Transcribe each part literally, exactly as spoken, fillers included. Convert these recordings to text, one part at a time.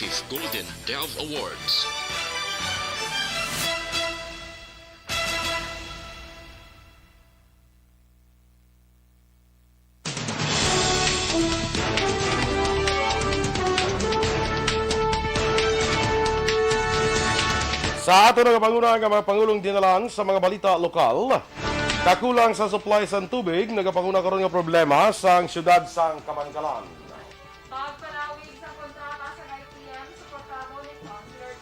Golden Dove Awards. Sa aton nga panguna nga mga pangulong dinalan sa mga balita lokal, kakulang sa supply sang tubig nagapanguna karon nga problema sang siyudad sang Kabankalan. Pagpalawig sa kontrata sa I P M, suportado ni Councilor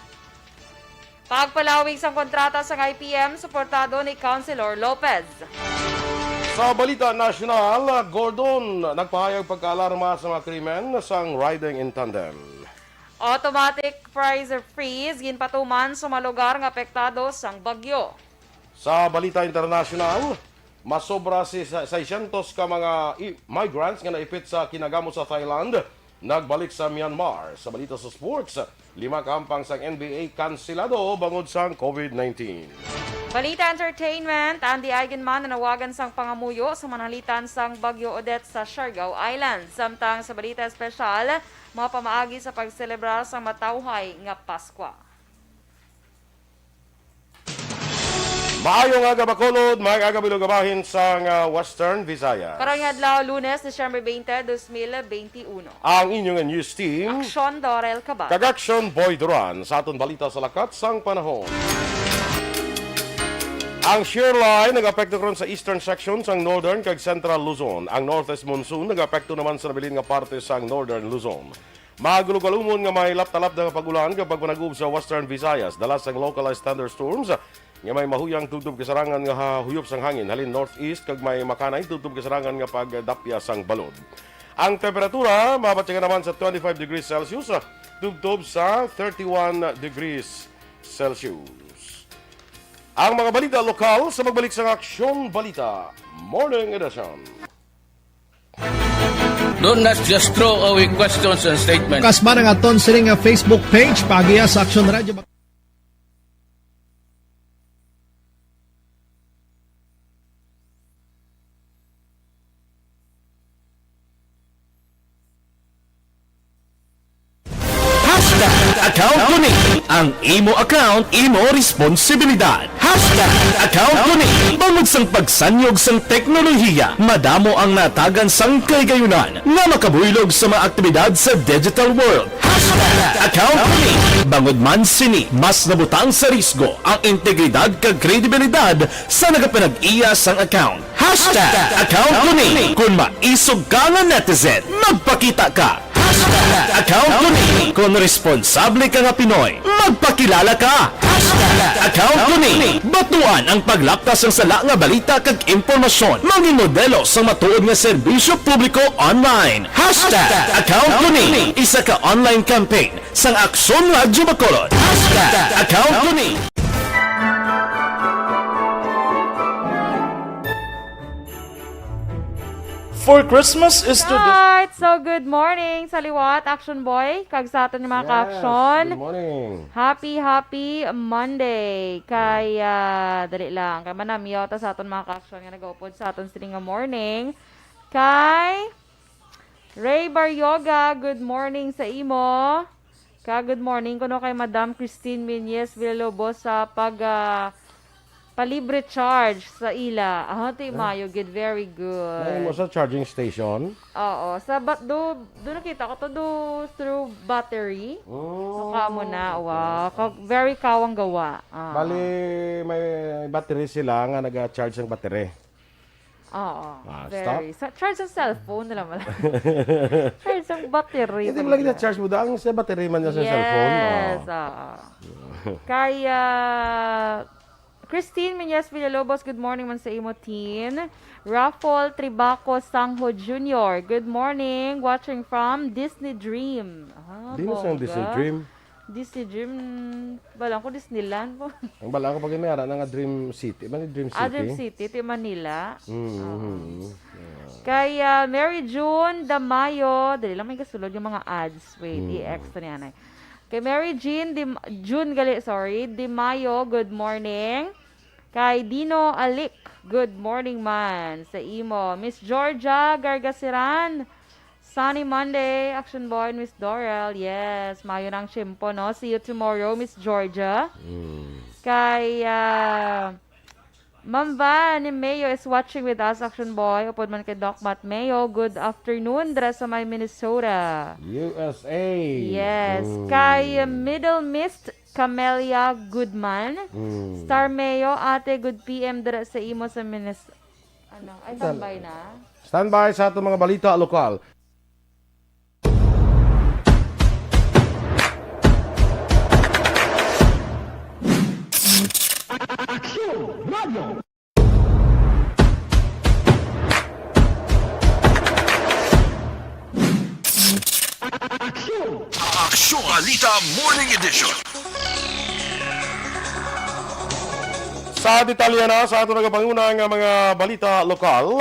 Pagpalawig sang kontrata sang I P M, suportado ni Councilor Lopez. Sa balita nasyonal, Gordon nagpahayag pagkaalarma sa mga krimen sang riding in tandem. Automatic price freeze ginpatuman sa mga lugar nga apektado sang bagyo. Sa balita internasyonal, masobra si sa-, seiscientos ka mga i-, migrants nga naipit sa kinagamo sa Thailand nagbalik sa Myanmar. Sa balita sa sports, lima ka ampang sang N B A kanselado bangod sang covid nineteen. Balita entertainment, Andy Eigenman nanawagan sang pangamuyo sa manalitan sang Bagyo Odette sa Siargao Island. Samtang sa balita espesyal, mga pamaagi sa pagselebrar sang matawhay nga Paskwa. Maayong aga, Bacolod. Maayong aga, Bilog, bahin sang, ah, Western Visayas. Karong adlaw, Lunes, Disyembre twenty, dos mil twenty-uno. Ang inyong news team. Aksyon, Dorel Cabal. Kag Aksyon, Boy Duran. Sa aton balita sa lakat sang panahon. Ang shear line nag-apekto karon sa eastern section sang northern kag central Luzon. Ang northeast monsoon nag-apekto naman sa nabilin nga parte sang northern Luzon. Magulog-alumon nga may lapta-lapta nga pag-ulan kag pagpanag-uob sa Western Visayas, dala sang localized thunderstorms nga may mahuyang tubtob kasarangan nga ha-, huyop sang hangin halin northeast kag may makanay tubtob kasarangan nga pagdapya sang balod. Ang temperatura mabatyagan naman sa twenty-five degrees Celsius, ah, tubtob sa thirty-one degrees Celsius. Ang mga balita lokal sa pagbalik sang Aksyon Balita Morning Edition. Don't not just throw away questions and statements. Kasman ang aton sini nga Facebook page, paagiha sa Aksyon Radyo. Hashtag account ko ni. Ang imo account, imo responsibilidad. Hashtag account ko ni. Bangod sang pagsanyog sang teknolohiya, madamo ang natagan sang kahigayunan nga makabuylog sa mga aktibidad sa digital world. Hashtag account ko ni. Bangod man sini, mas nabutang sa risgo ang integridad kag kredibilidad sa nagapanag-iya sang account. Hashtag account ko ni. Kung maisog ka nga netizen, magpakita ka. Hashtag account ko ni. Kung responsable ka nga Pinoy, magpakilala ka. Hashtag account ko ni. Batuan ang paglapta sang sala nga balita kag impormasyon. Mangin modelo sang matuod nga serbisyo publiko online. Hashtag account ko ni. Isa ka online campaign sang Aksyon Radyo Bacolod. Hashtag account ko ni. For Christmas is to the Right. So, good morning sa liwat, Action Boy, kag sa aton nga mga Yes, ka-action. Good morning. Happy, happy Monday. Kay, ah, dali lang. Kay manamyaw ta sa aton mga ka-action nga nagaupod sa aton sini nga morning. Kay Ray Baryoga, good morning sa imo. Ka, good morning kuno kay Madam Christine Minyes Villalobos sa pag, ah, palibre charge sa ila. Ah, ti Ah. mayo gid, very good. Nahimo sa charging station? Oo, sa bat-, do, do nakita ko to, do through battery. Oh, So, kamo na, okay. wow. Ka-, very kawang gawa. Ah. Bali, may battery sila nga naga-charge ang battery. Oo, Ah, very. stop. Sa, charge ang cellphone nila man. Charge ang battery Hindi man mo lagi nila. na-charge mo, daan sa battery man niya sa Yes, cellphone. Oo. oo. Kaya, Christine Minyas Villalobos, good morning man sa imo, Tin. Raffle Tribaco Sangho Junior, good morning, watching from Disney Dream. Ah, Di na siyang Disney bongga. Dream. Disney Dream, balaan ko Disneyland po. Ang balaan ko pag may ara na nga Dream City. Ba ni Dream Ah, Dream City? City, ti Manila. Mm, Oo. mm, yeah. Kay, ah, Mary June Damayo, dali lang may kasulod yung mga ads. Wait, Mm. i-extra niya na. Kay Mary Jean Di, June gali, sorry, Di Mayo, good morning. Kay Dino Alic, good morning man sa imo. Miss Georgia Gargasiran, Sunny Monday, Action Boy and Miss Dorel. Yes, mayo nang tiyempo, no? See you tomorrow, Miss Georgia. Mm. Kay, ah, Ma'am Van ni Mayo is watching with us, Action Boy. Upod man kay Doc Matt Mayo, good afternoon, dira sa may Minnesota. U S A. Yes. Mm. Kay, uh, Middle Mist Camelia Goodman. Mm. Star Mayo, ate, good P M dira sa imo sa Minnesota. Ano? Ay, Tan- tambay na? Standby sa atong mga balita lokal. Aksyon Radio. Aksyon! Aksyon Balita Morning Edition. Sa detalye na sa ato nagapanguna nga mga balita lokal.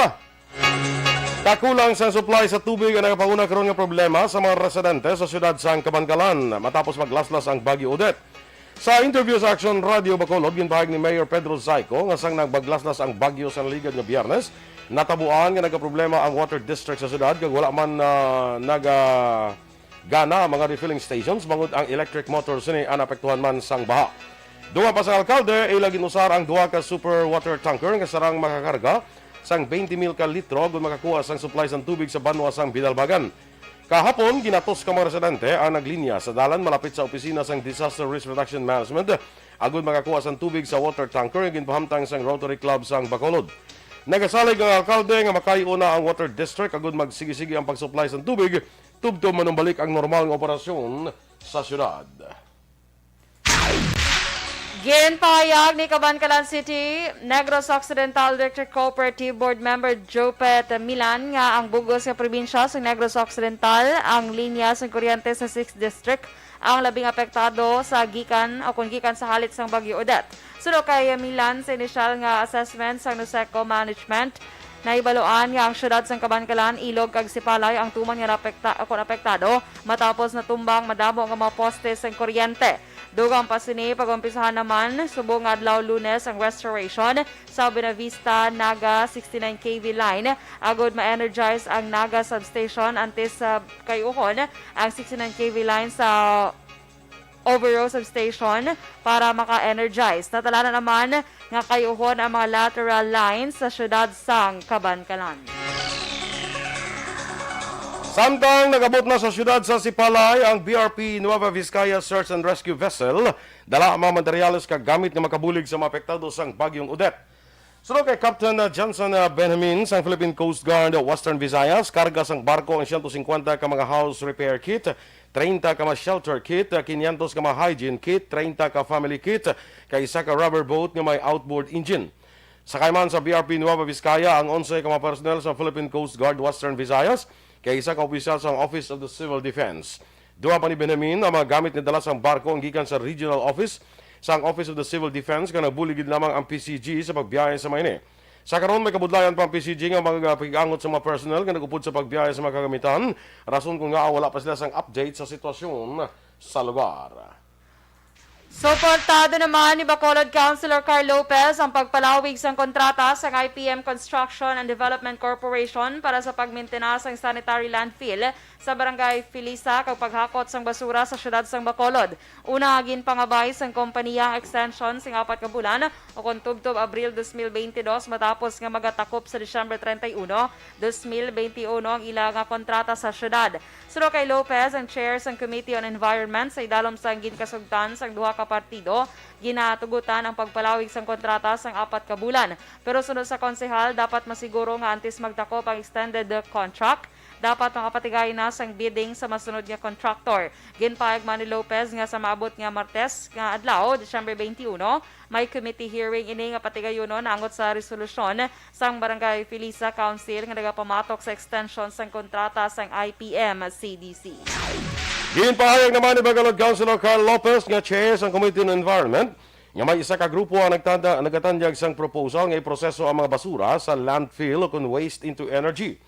Kakulang sang supply sa tubig ang nagapanguna karon nga problema sa mga residente sa siyudad sang Kabankalan matapos maglaslas ang Bagyo Odette. Sa interview sa Action Radio Bacolod, ginpahayag ni Mayor Pedro Zayco nga sang nagpaglaslas ang bagyo sa naligad nga Biyernes, natabuan nga nagaproblema ang water district sa siyudad kag wala man, ah, nagagana ang mga refilling stations bangod ang electric motor sini ang naapektuhan man sang baha. Dugang pa sang alkalde, ila ginusar ang duha ka super water tanker nga sarang makakarga sang twenty mil ka litro agud makakuha sang supply sang tubig sa banwa sang Bidalbagan. Kahapon, ginatos ka mga residente ang naglinya sa dalan malapit sa opisina sang Disaster Risk Reduction Management agud makakuha sang tubig sa water tanker nga ginpahamtang sang Rotary Club sang Bacolod. Nagasalig ang alkalde nga makayo na ang water district agud magsigi-sigi ang pag-supply sang tubig tubtob manumbalik ang normal nga operasyon sa siyudad. Ginpahayag ni Kabankalan City Negros Occidental Electric Cooperative Board Member Jopet Milan nga ang bug-os nga probinsya sa Negros Occidental ang linya sang kuryente sa Sixth District ang labing apektado sa gikan o kon gikan sa halit sang Bagyo Odette. Suno kay Milan, sa inisyal nga assessment sang NOSECO management, nahibaluan nga ang siyudad sang Kabankalan, Ilog kag Sipalay ang tuman nga naapekta-, o kon apektado matapos natumba ang madamo nga mga poste sang kuryente. Dugang pa sini, pag-umpisahan naman subong nga adlaw Lunes ang restoration sa Buenavista Naga sixty-nine K V line agud ma-energize ang Naga substation antes sa kayuhon ang sixty-nine K V line sa Overo substation para maka-energize. Natalanan naman nga kayuhon ang mga lateral lines sa siyudad sang Kabankalan. Samtang nag-abot na sa siyudad sa Sipalay ang B R P Nueva Vizcaya Search and Rescue Vessel, dala ang mga materyales kag gamit nga makabulig sa mga apektado sang Bagyong Odette. Suno kay Captain, uh, Johnson, uh, Benjamin sang Philippine Coast Guard, uh, Western Visayas, karga sang barko ang siyento singkwenta ka mga house repair kit, treinta ka mga shelter kit, uh, quinientos ka mga hygiene kit, treinta ka family kit, kag isa ka rubber boat nga may outboard engine. Sakay man sa B R P Nueva Vizcaya ang onse ka mga personnel sa Philippine Coast Guard Western Visayas, kag isa ka opisyal sa Office of the Civil Defense. Dugang pa ni Benjamin, ang mga gamit nga dala sang barko ang gikan sa regional office sang Office of the Civil Defense, kag nagbulig gid lamang ang P C G sa pagbiyahe sa mga ini. Sa karon, may kabudlayan pa ang P C G nga mag-, pakig-angot sa mga personnel nga nag-upod sa pagbiyahe sa mga kagamitan, rason kon ngaa wala pa sila sang update sa sitwasyon sa lugar. Suportado naman ni Bacolod Councilor Carl Lopez ang pagpalawig sang kontrata sang I P M Construction and Development Corporation para sa pagmintenas sang sanitary landfill sa Barangay Felisa kag paghakot sang basura sa siyudad sang Bacolod. Una, ginpangabay sang kompanya ang extension sing apat ka bulan, ukon tubtob Abril dos mil beintidos, matapos nga magatakop sa Disyembre treinta y uno, dos mil beintiuno ang ila nga kontrata sa siyudad. Suno kay Lopez, ang chair sang Committee on Environment, sa idalom sang ginkasugtan sang duha ka partido, ginatugutan ang pagpalawig sang kontrata sang apat ka bulan. Pero suno sa konsehal, dapat masiguro nga antes magtakop ang extended contract, dapat makapatigay na sang bidding sa masunod nga contractor. Ginpahayag man ni Lopez nga sa maabot nga Martes nga adlaw, Disyembre twenty-one, may committee hearing ini nga patigayonon angot sa resolusyon sang Barangay Felisa Council nga nagapamatok sa extension sang kontrata sang I P M C D C. Ginpahayag naman ni Bacolod Councilor Carl Lopez nga chair sang Committee on Environment nga may isa ka grupo ang nagtanda-, nagatanyag sang proposal nga iproseso ang mga basura sa landfill o kon waste into energy.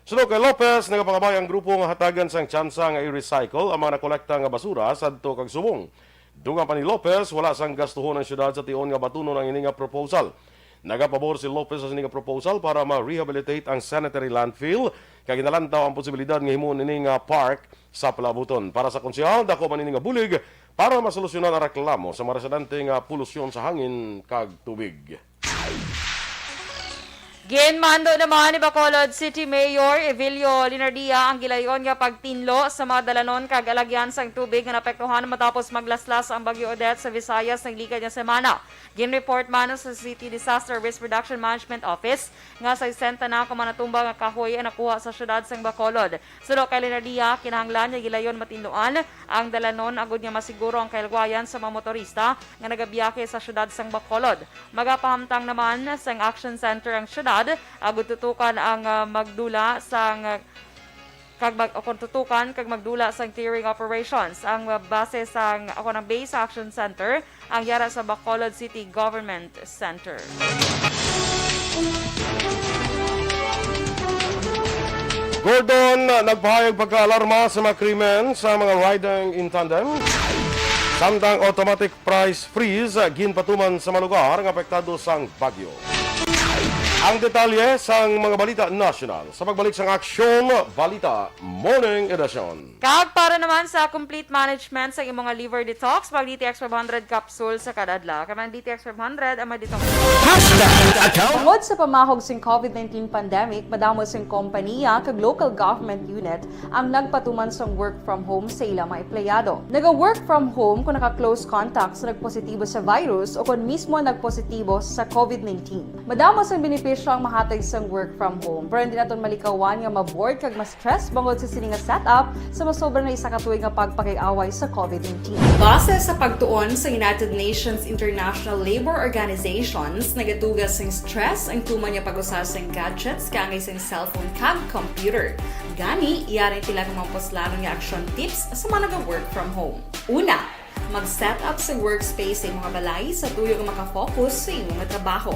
Suno kay Lopez, nagapangabay ang grupo nga hatagan sang tsansa nga i-recycle ang mga nakolekta nga basura sadto kag subong. Dugang pa ni Lopez, wala sang gastuhon ang siyudad sa tion nga batunon ang ini nga proposal. Nagapabor si Lopez sa sini nga proposal para ma-rehabilitate ang sanitary landfill, kag ginalantaw ang posibilidad nga himuon ini nga park sa palabuton. Para sa konsehal, dako man ini nga bulig para masolusyonan ang reklamo sa mga residente nga polusyon sa hangin kag tubig. Ginmando naman ni Bacolod City Mayor Evilio Linardia ang gilayon nga pagtinlo sa mga dalanon kag alagyan sang tubig nga naapektuhan matapos maglaslas ang Bagyo Odette sa Visayas naglikay nga semana. Ginreport man sa City Disaster Risk Reduction Management Office nga sesenta na ka mga natumba nga kahoy ang nakuha sa siyudad sang Bacolod. Suno kay Linardia, kinahanglan nga gilayon matinluan ang dalanon agud nga masiguro ang kahilawayan sa mga motorista nga nagabiyahe sa siyudad sang Bacolod. Magapahamtang naman sang Action Center ang siyudad agud tutukan ang, ah, magdula sang, ah, kag mag-, o kon tutukan kag magdula sang clearing operations. Ang, ah, base sang, o kon ang base sa Action Center ang yara sa Bacolod City Government Center. Gordon nagpahayag pagkaalarma sa mga krimen sa mga riding in tandem, samtang automatic price freeze ginpatuman sa mga lugar nga apektado sang bagyo. Ang detalye sang mga balita nasyonal sa pagbalik sang Aksyon Balita Morning Edition. Kag para naman sa complete management sa imong liver detox, mag D T X five hundred capsule sa kada adlaw. Kay mag D T X five hundred ang mag-detox. Hashtag account. Tungod sa pamahog sing COVID nineteen pandemic, madamo sing kompanya kag local government unit ang nagpatuman sang work from home sa ilang mga empleyado. Naga-work from home kung naka-close contact sa nagpositibo sa virus o kung mismo nagpositibo sa COVID nineteen. Madamo sang benepisyo ang mahatag sang work from home, pero hindi naton malikawan nga ma-bored kag ma-stress bangod sa sini nga setup sa masobra na isa ka tuig nga pagpakig-away sa COVID nineteen. Base sa pagtuon sa United Nations International Labour Organizations, nagatuga sing stress ang tuman nga pag-usa sang gadgets kaangay sang cellphone kag computer. Gani, yari ang pila ka mga puslanon nga action tips sa mga naga-work from home. Una, mag-set up sa workspace sa imong balay sa tuyo nga makafocus sa imong trabaho.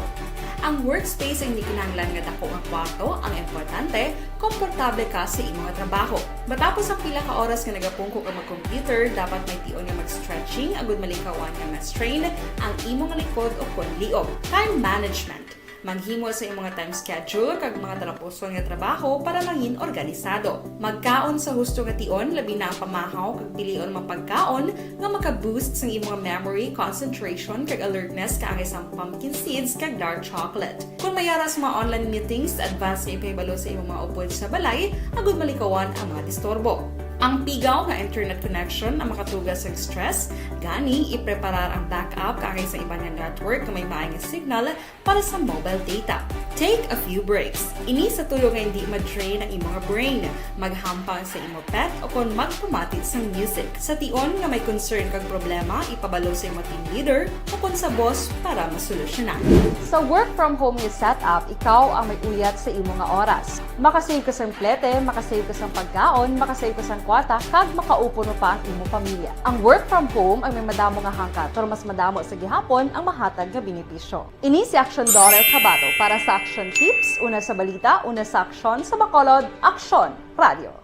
Ang workspace hindi kinahanglan nga dako nga kwarto, ang importante, komportable ka sa imong trabaho. Matapos ang pila ka oras nga nagapungko ka mag-computer, dapat may tion nga mag-stretching agud malikawan nga ma-strain ang imong likod o kon liog. Time management. Maghimo sa imong time schedule kag mga talapuson nga trabaho para mangin organisado. Magkaon sa husto nga tion, labi na ang pamahaw kag pilion mga pagkaon nga maka-boost sang imong memory, concentration, kag alertness kaangay sang pumpkin seeds kag dark chocolate. Kung may ara sa mga online meetings, advance nga ipahibalo sa imong mga upod sa balay agud malikawan ang mga disturbo. Ang pigaw nga internet connection ang makatuga sa stress, gani ipreparar ang backup kaangay sa iban nga network nga may maay nga signal para sa mobile data. Take a few breaks. Ini sa tuyo nga hindi ma-drain ang imong brain. Maghampang sa imo pet o kon magpamati sang music. Sa tion nga may concern kag problema, ipabalo sa imo team leader o kon sa boss para masolusyonan. Sa work from home nga setup, ikaw ang may uyat sa imo nga oras. Makasave ka sang plete, makasave ka sang pagkaon, makasave ka sang kwarta, kag makaupod pa ang imo pamilya. Ang work from home ang may madamo nga hangkat, pero mas madamo sa gihapon ang mahatag nga benepisyo. Ini si Action Daughter Kabato para sa Action Tips, una sa balita, una sa aksyon, sa Bacolod, Aksyon Radio.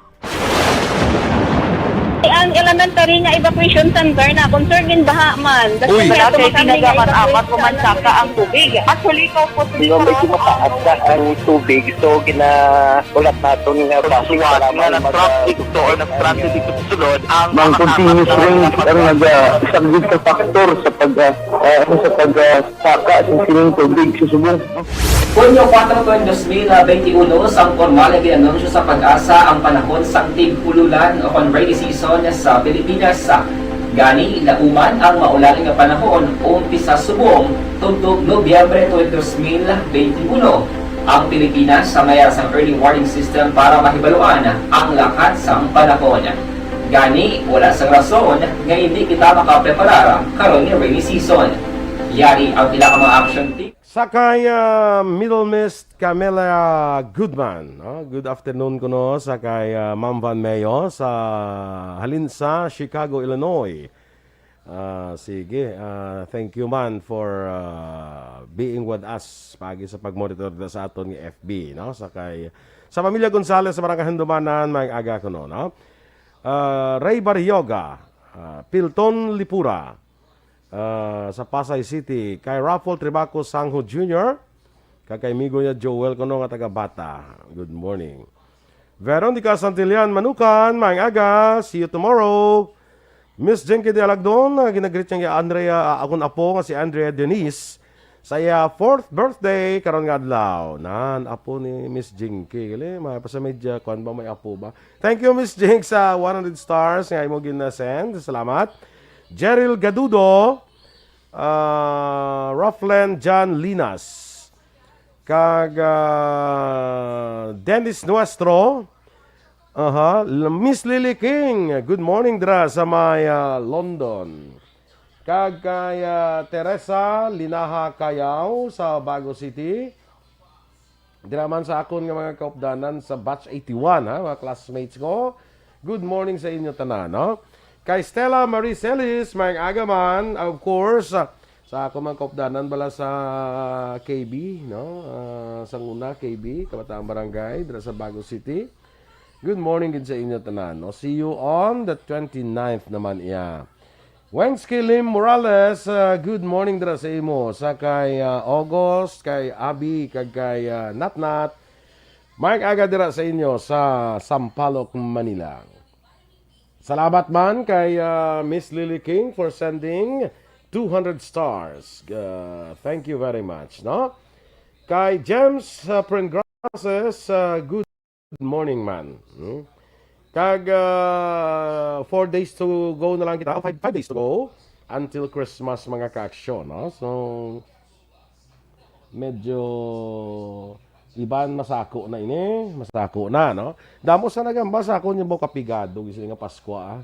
Ang elementary nga evacuation center na concern in baha man. Uy. Wala kay kami nga tinaga man, evacuate apat ko man sa saka ang tubig. Actually, ikaw po, Hindi, medyo mataas na ang tubig. So, gina-, ulat naton nga basi Suwat para nga mag-, nag-traffic to or nag-traffic dito sa sulod, ang Mang mga continuous kapatid rain na ang nag-, ah, isang sa factor sa pag, ah, ah, ano, sa pag, ah, saka sa sining tubig sa subong. Hunyo kuwatro, tuig dos mil benti uno, sang pormal nga gin-anunsyo sa PAGASA ang panahon sang tig-ululan o kon rainy season sa Pilipinas. Gani, lauman ang maulan nga panahon umpisa subong tubtob Nobyembre tuig dos mil benti uno. Ang Pilipinas may ara sang early warning system para mahibaluan ang lakat sang panahon. Gani, wala sang rason nga hindi kita makapreparar karon nga rainy season. Yari ang pila ka mga action tips. Sa kay, ah, Middle Mist, Camelia Goodman, no? Good afternoon kuno sa kay, ah, Ma'am Van Meo sa, halin sa Chicago, Illinois. Ah, sige, ah, thank you man for, ah, being with us paagi sa pag-monitor da sa aton nga F B, no? Sa kay, sa pamilya Gonzales sa Barangay Handumanan, may aga kuno, no? Ah, Ray Barrioga, ah, Pilton Lipura, ah, sa Pasay City, kay Raffle Tribaco Sangho Junior, Kag kay amigo niya Joel kuno nga taga Bata. Good morning. Veronica Santillan Manukan, maayong aga. See you tomorrow. Miss Jinky de Alagdon, ah, ginagreet niya kay Andrea, ah, akon apo nga si Andrea Denise, sa iya fourth birthday karon nga adlaw. Nan, apo ni Miss Jinky. Gali, may pa sa media, kwan ba, may apo ba? Thank you, Miss Jink, sa one hundred stars nga imo gin-send. Salamat. Jeril Gadudo, ah, Roflen John Linas, kag, ah, Dennis Nuestro. Aha, L-, Miss Lily King, good morning dira sa may, ah, London. Kag kay, ah, Teresa Linaha Cayao sa Bago City. Dira man sa akon nga mga kaupdanan sa batch eighty-one, ha, mga classmates ko. Good morning sa inyo tanan, no? Kay Stella Marie Celis, maayong aga man, of course, ah, sa akon mga kaupdanan bala sa K B, no? Ah, sa una, K B, Kabataan Barangay, dira sa Bago City. Good morning gid sa inyo tanan, no? See you on the twenty-ninth naman iya. Wensky Lim Morales, ah, good morning dira sa imo. Sa kay, ah, August, kay Abi, kag kay, ah, Natnat. Maayong aga dira sa inyo sa Sampaloc, Manila. Salamat man kay, ah, Miss Lily King for sending two hundred stars. Ah, thank you very much, no? Kay James, ah, Prengrases, ah, good morning man. Hmm? Kag, ah, four days to go na lang kita. Oh, five, five days to go until Christmas, mga ka-aksyon, no? So, medyo iban masako na ini, masako na, no? Damo sa nagamba sa akon yung kapigado, gid sini nga Pasko, ah.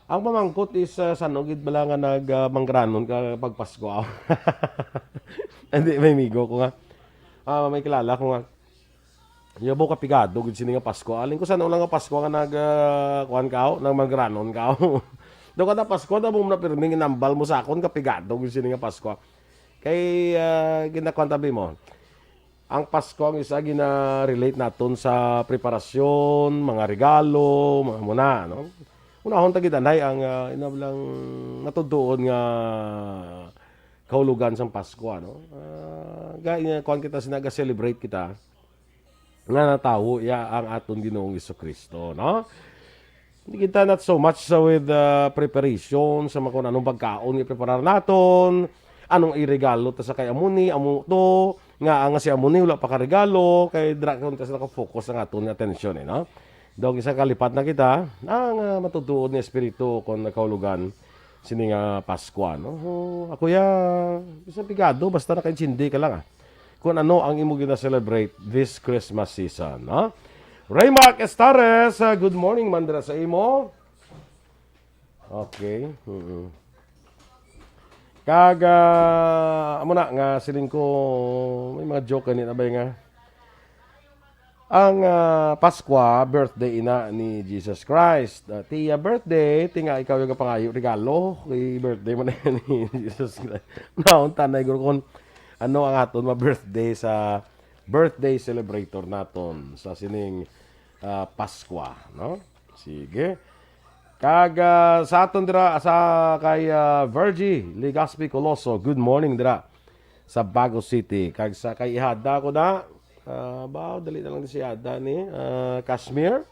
Ang pamangkot is, ah, san-o gid bala nga nag, ah, mangranon ka pag Pasko, ah? Hindi, may amigo ko nga. Ah, may kilala ko nga. Yabo kapigado gid sini nga Pasko. Alin ko san-o lang nga Pasko nga nag, ah, kuan ka, oh, nag mangranon ka, oh. Daw kada Pasko, daw mo na pirming inambal mo sa akon, kapigado gid sini nga Pasko. Kay, ah, ginakuan tabi mo. Ang Pasko ang isa gina-relate naton sa preparasyon, mga regalo, mga muna, no? Unahon ta gid anay ang, ah, ina lang natudtuon nga kahulugan sang Pasko, no? Ah, ga-, nga kuan kita, sinaga-celebrate kita nga natawo iya ang aton Ginoong Jesu-Cristo, no? Hindi kita not so much sa with, ah, preparation sa mga kung anong pagkaon nga preparar naton, anong iregalo ta sa kay amo ni, amo to, nga ang si amo ni wala pa karegalo, kay dira kon ta sa naka-focus ang aton atensyon, eh, no? Daw isa kalipat na kita, ang, ah, matutuod nga espiritu kon nagkahulugan sini nga Paskwa, no? Oh, ako ya, bisan pigado, basta nakaintindi ka lang, ah, kung ano ang imo gina-celebrate this Christmas season, no? Raymark Estares, ah, good morning man dira sa imo. Okay. Mm-mm. Kag, ah, amo na nga siling ko, may mga joke gani na ba nga? Ang, ah, Paskwa, birthday ina ni Jesus Christ. Ah, ti iya birthday, ti nga ikaw yung pangayo regalo, kay birthday mo na yan ni Jesus Christ. Naon tanay guro kung ano ang aton ma-birthday sa birthday celebrator naton sa sining, ah, Paskwa, no? Sige. Kag, ah, sa aton dira sa kay, ah, Virgie Legaspi Coloso, good morning dira sa Bago City. Kag sa kay Ihada ko na, ah, ba, dali na lang si Ihada ni, ah, Kashmir.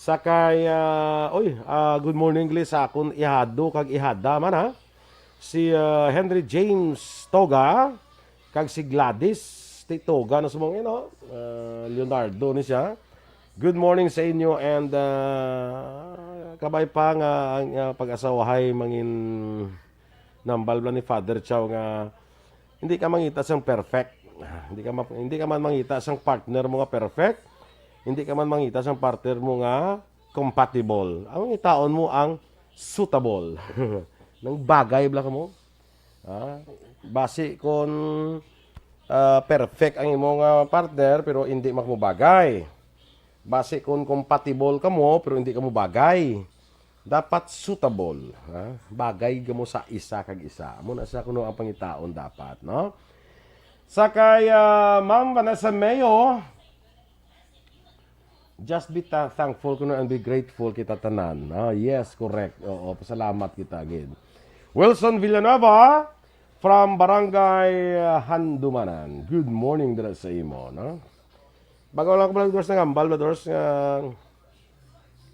Sa kay, ah, oy, ah, good morning gali sa akon ihado kag ihada man, ha. Si, ah, Henry James Toga kag si Gladys Ti Toga na sumong, you know, ah, Leonardo ni siya. Good morning sa inyo and, ah, kabay pa nga ang, ah, pag-asawahay mangin nambal bala ni Father Chow nga hindi ka mangita sang perfect. Ah, hindi ka ma-, hindi ka man mangita sang partner mo nga perfect. Hindi ka man mangita sang partner mo nga compatible. Ang itaon mo ang suitable. Nang bagay bala kamo. Ah, basi kon, ah, perfect ang imo nga partner pero hindi man kamo bagay. Basi kon compatible kamo pero hindi kamo bagay. Dapat suitable, ha? Bagay kamo sa isa kag isa. Amo na sa kuno ang pangitaon dapat, no? Sa kay, ah, Ma'am Vanessa Mayo, just be tha-, thankful kuno and be grateful kita tanan. Ah, yes, correct. Oo, pasalamat kita gid. Wilson Villanueva, From Barangay, uh, Handumanan. Good morning dira sa imo, no? Bago lang ko pala, Dors, nangambal, Dors, nga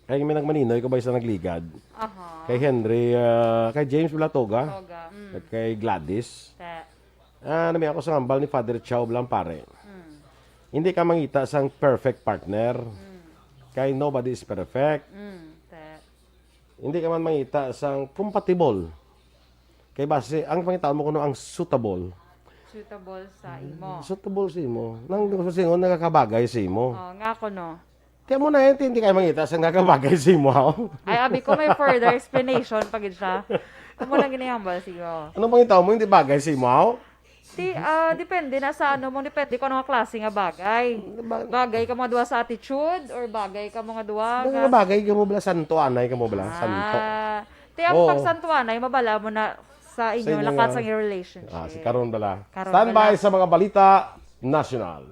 kay may nagmaninoy ko ba sa nagligad? Aha. Kay Henry, uh, kay James Blatoga, Toga. Mm. At kay Gladys. Te. Ah, nami ako sa ngambal ni Father Chow Blampare. Mm. Hindi ka mangita sang perfect partner. Mm. Kay nobody is perfect. Mm. Te. Hindi ka man mangita sang compatible. Kay base, ang pangitaon mo kuno ang suitable. Suitable sa imo. Suitable sa imo. Nang gusto singon, nakakabagay sa imo. Oh, nga ko, no. Tiyan mo na yan, hindi ka mangita sang nakabagay sa imo, ha? Ay, abi ko, may further explanation pa gid siya. Amo lang ginihambal, sige, oh. Anong pangitaon mo, hindi bagay sa imo, ha? Di, ah, depende na sa ano mo, depende kung anong klase nga bagay. Ba- Bagay ka mga duwa sa attitude or bagay ka mga duwa nga Nagkabagay ka mo bala, santo anay ka mo bala, santo. Ah, ti ang Oo. pagsantuanay, mabala mo na sa Sa inyo, inyo lakat nga. sa inyong relationship. Ah, si karon bala. Karon Standby bala. sa mga balita nasyonal.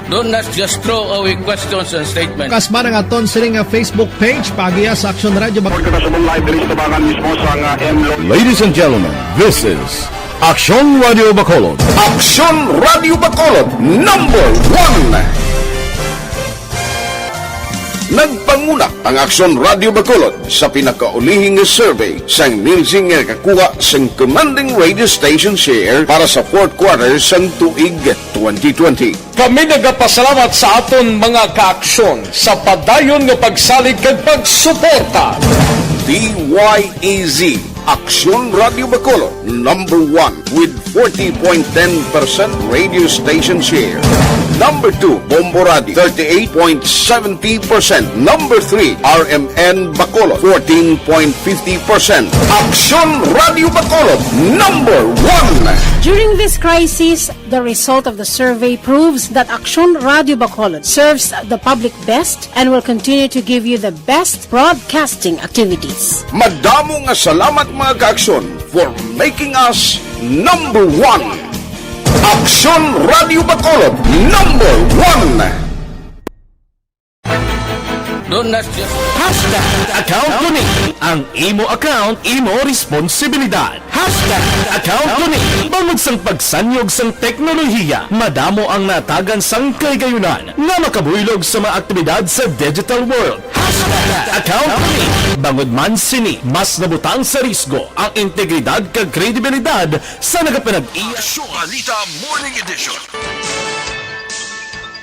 Do not just throw away questions and statements. Kasma nga aton sini nga Facebook page, pagiya sa Aksyon Radio Bacolod. Order na sa live diri sa tabangan mismo sa nga M Lo- Ladies and gentlemen, this is Aksyon Radio Bacolod. Aksyon Radio Bacolod, number one. Nagpanguna ang Aksyon Radio Bacolod sa pinakaulihing nga survey sang Nielsen nga nakakuha sang commanding radio station share para sa fourth quarter sang tuig twenty twenty. Kami nagapasalamat sa aton mga kaaksyon sa padayon nga pagsalig kag pagsuporta. D Y E Z, Aksyon Radio Bacolod, number one with forty point ten percent radio station share. Number two, Bombo Radio, thirty-eight point seventy percent. Number three, R M N Bacolod, fourteen point fifty percent. Aksyon Radio Bacolod, number one. During this crisis, the result of the survey proves that Aksyon Radio Bacolod serves the public best and will continue to give you the best broadcasting activities. Madamo nga salamat, mga kaaksyon, for making us number one. Aksyon Radio Bacolod, number one. Don't not just Hashtag account ko ni. Ang imo account, imo responsibilidad. Hashtag account ko ni. Bangod sang pagsanyog sang teknolohiya, madamo ang natagan sang kahigayonan nga makabuylog sa mga aktibidad sa digital world. Hashtag account ko ni. Bangod man sini, mas nabutang sa risgo ang integridad kag kredibilidad sa nagapanag-iya. Aksyon Balita Morning Edition.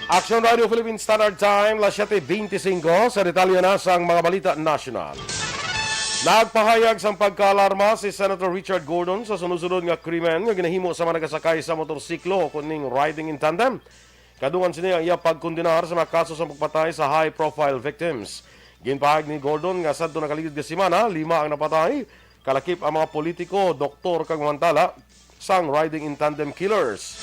Aksyon Radio Philippine Standard Time, las siete veinticinco. Sa detalye na sang mga balita nasyonal. Nagpahayag sang pagkaalarma si Senator Richard Gordon sa sunod-sunod nga krimen nga ginahimo sa mga nagasakay sa motorsiklo kuning riding in tandem. Kadungan sini ang iya pagkondenar sa mga kaso sa pagpatay sa high-profile victims. Ginpahayag ni Gordon nga sadto nakaligid nga semana, lima ang napatay, kalakip ang mga politiko, doktor, kag mga mantala sang riding in tandem killers.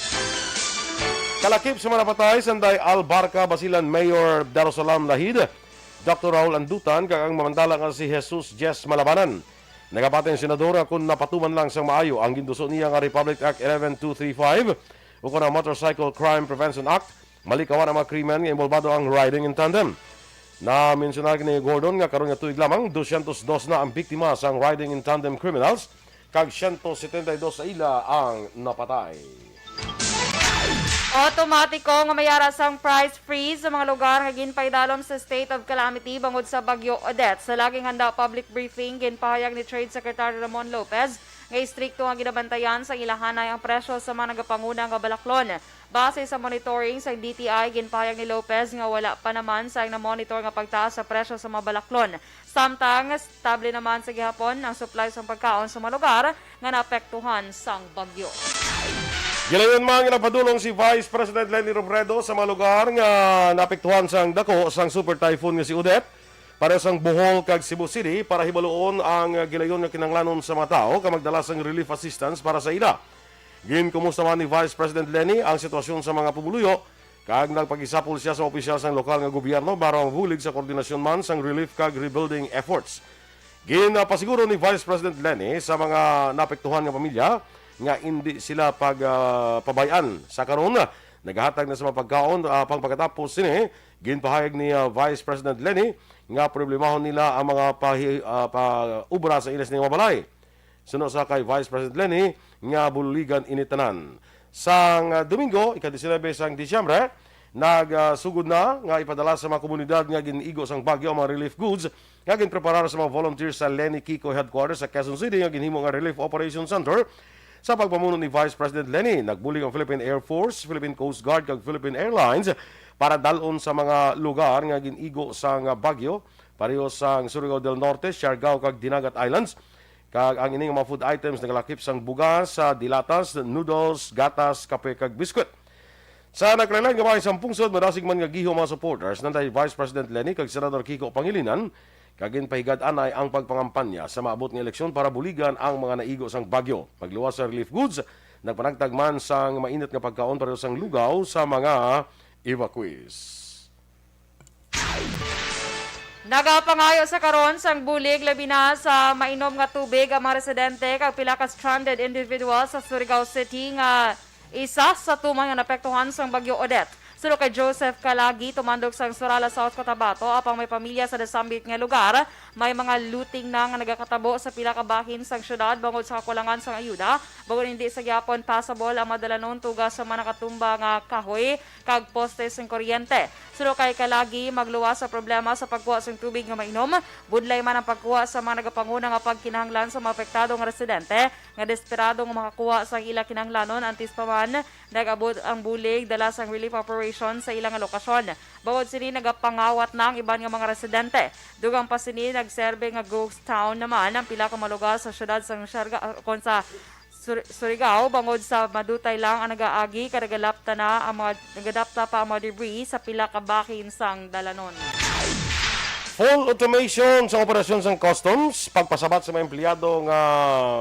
Kalakip sa mga napatay, sanday Al Barca, Basilan Mayor Darussalam Lahid, Doctor Raul Andutan, kag ang mamantala nga si Jesus Jess Malabanan. Nagapati ang senador nga kung napatuman lang sang maayo ang ginduso niya nga Republic Act eleven two three five ukon ang Motorcycle Crime Prevention Act, malikawan ang mga krimen nga involbado ang riding in tandem. Na-mensionar ni Gordon nga karon nga tuig lamang, dosyentos dos na ang biktima sang riding in tandem criminals, kag siyento setenta y dos sa ila ang napatay. Automatiko nga may ara sang price freeze sa mga lugar nga ginpaidalom sa state of calamity bangod sa Bagyo Odette. Sa laging handa public briefing, ginpahayag ni Trade Secretary Ramon Lopez nga istrikto nga ginabantayan sang ilahanay ang presyo sa mga nagapanguna nga balaklon. Base sa monitoring sang D T I, ginpahayag ni Lopez nga wala pa naman sang na-monitor nga pagtaas sa presyo sa mga balaklon. Samtang estable naman sa gihapon ang supply sang pagkaon sa mga lugar nga naapektuhan sang bagyo. Gilayon man nga nagpadulong si Vice President Leni Robredo sa mga lugar nga naapektuhan sang dako sang Super Typhoon nga si Odette, pareho sang Bohol kag Cebu City, para hibaluon ang gilayon nga kinahanglanon sa mga tawo kag magdala sang relief assistance para sa ila. Ginkumusta man ni Vice President Leni ang sitwasyon sa mga pumuluyo, kag nagpagisapol sia sa opisyal sang lokal nga gobyerno para mabulig sa koordinasyon man sang relief kag rebuilding efforts. Ginapasiguro ni Vice President Leni sa mga naapektuhan nga pamilya nga indi sila pag, ah, pabay-an. Sa karon, nagahatag na sa mga pagkaon, ah, pang pagkatapos sini, ginpahayag ni, ah, Vice President Leni nga problemahon nila ang mga pahi-, ah, pa-, obra sa ila sini nga mga balay. Suno sa kay Vice President Leni nga buligan ini tanan. Sang, ah, Domingo, ika-disinebe sang Disyembre, nagsugod na nga ipadala sa mga komunidad nga gin-igo sang bagyo ang mga relief goods nga ginpreparar sa mga volunteers sa Leni Kiko Headquarters sa Quezon City nga ginhimo nga Relief Operation Center. Sa pagpamuno ni Vice President Leni, nagbulig ang Philippine Air Force, Philippine Coast Guard, kag Philippine Airlines para dal-on sa mga lugar nga gin-igo sang bagyo, pareho sang Surigao del Norte, Siargao, kag Dinagat Islands. Kag ang ining mga food items nagalakip sang bugas, sa dilatas, noodles, gatas, kape, kag biskwit. Sa nagkalain-lain nga bahin sang pungsod, madasig man nga gihom ang mga supporters nanday Vice President Leni kag Senador Kiko Pangilinan, kag ginpahigad-anay ang pagpangampanya sa maabot nga eleksyon para buligan ang mga naigo sang bagyo. Pagluwas sa relief goods, nagpanagtag man sang mainit nga pagkaon pareho sang lugaw sa mga evacuees. Nagapangayo sa karon sang bulig, labi na sa mainom nga tubig, ang mga residente kag pila ka stranded individual sa Surigao City nga isa sa tuman nga naapektuhan sang Bagyo Odette. Suno kay Joseph Kalagi, tumandok sang Surala, South Cotabato, apang may pamilya sa nasambit nga lugar, may mga looting na nga nagakatabo sa pila ka bahin sang syudad bangod sa kakulangan sang ayuda, bangod hindi sa gyapon passable ang madalanon tuga sa mga nakatumba nga kahoy kag poste sing kuryente. Suno kay Kalagi, magluwas sa problema sa pagkuha sing tubig nga mainom, budlay man ang pagkuha sa mga nagapanguna nga pagkinahanglan sa mga apektado nga residente nga desperado nga makakuha sang ila kinahanglanon, antes pa man nag-abot ang bulig dala sang relief operation sa ila nga lokasyon. Bangod sini, nagapangawat na ang iban nga mga residente. Dugang pa sini, nagserbe nga ghost town naman ang pila ka mga lugar sa siyudad sang Siarga-, kon sa Sur-, Surigao, bangod sa madutay lang ang nagaagi, kag nagadapta na ang mga, nagadapta pa ang mga debris sa pila ka bahin sang dalanon. Full automation sa operasyon sang customs, pagpasabat sa mga empleyado nga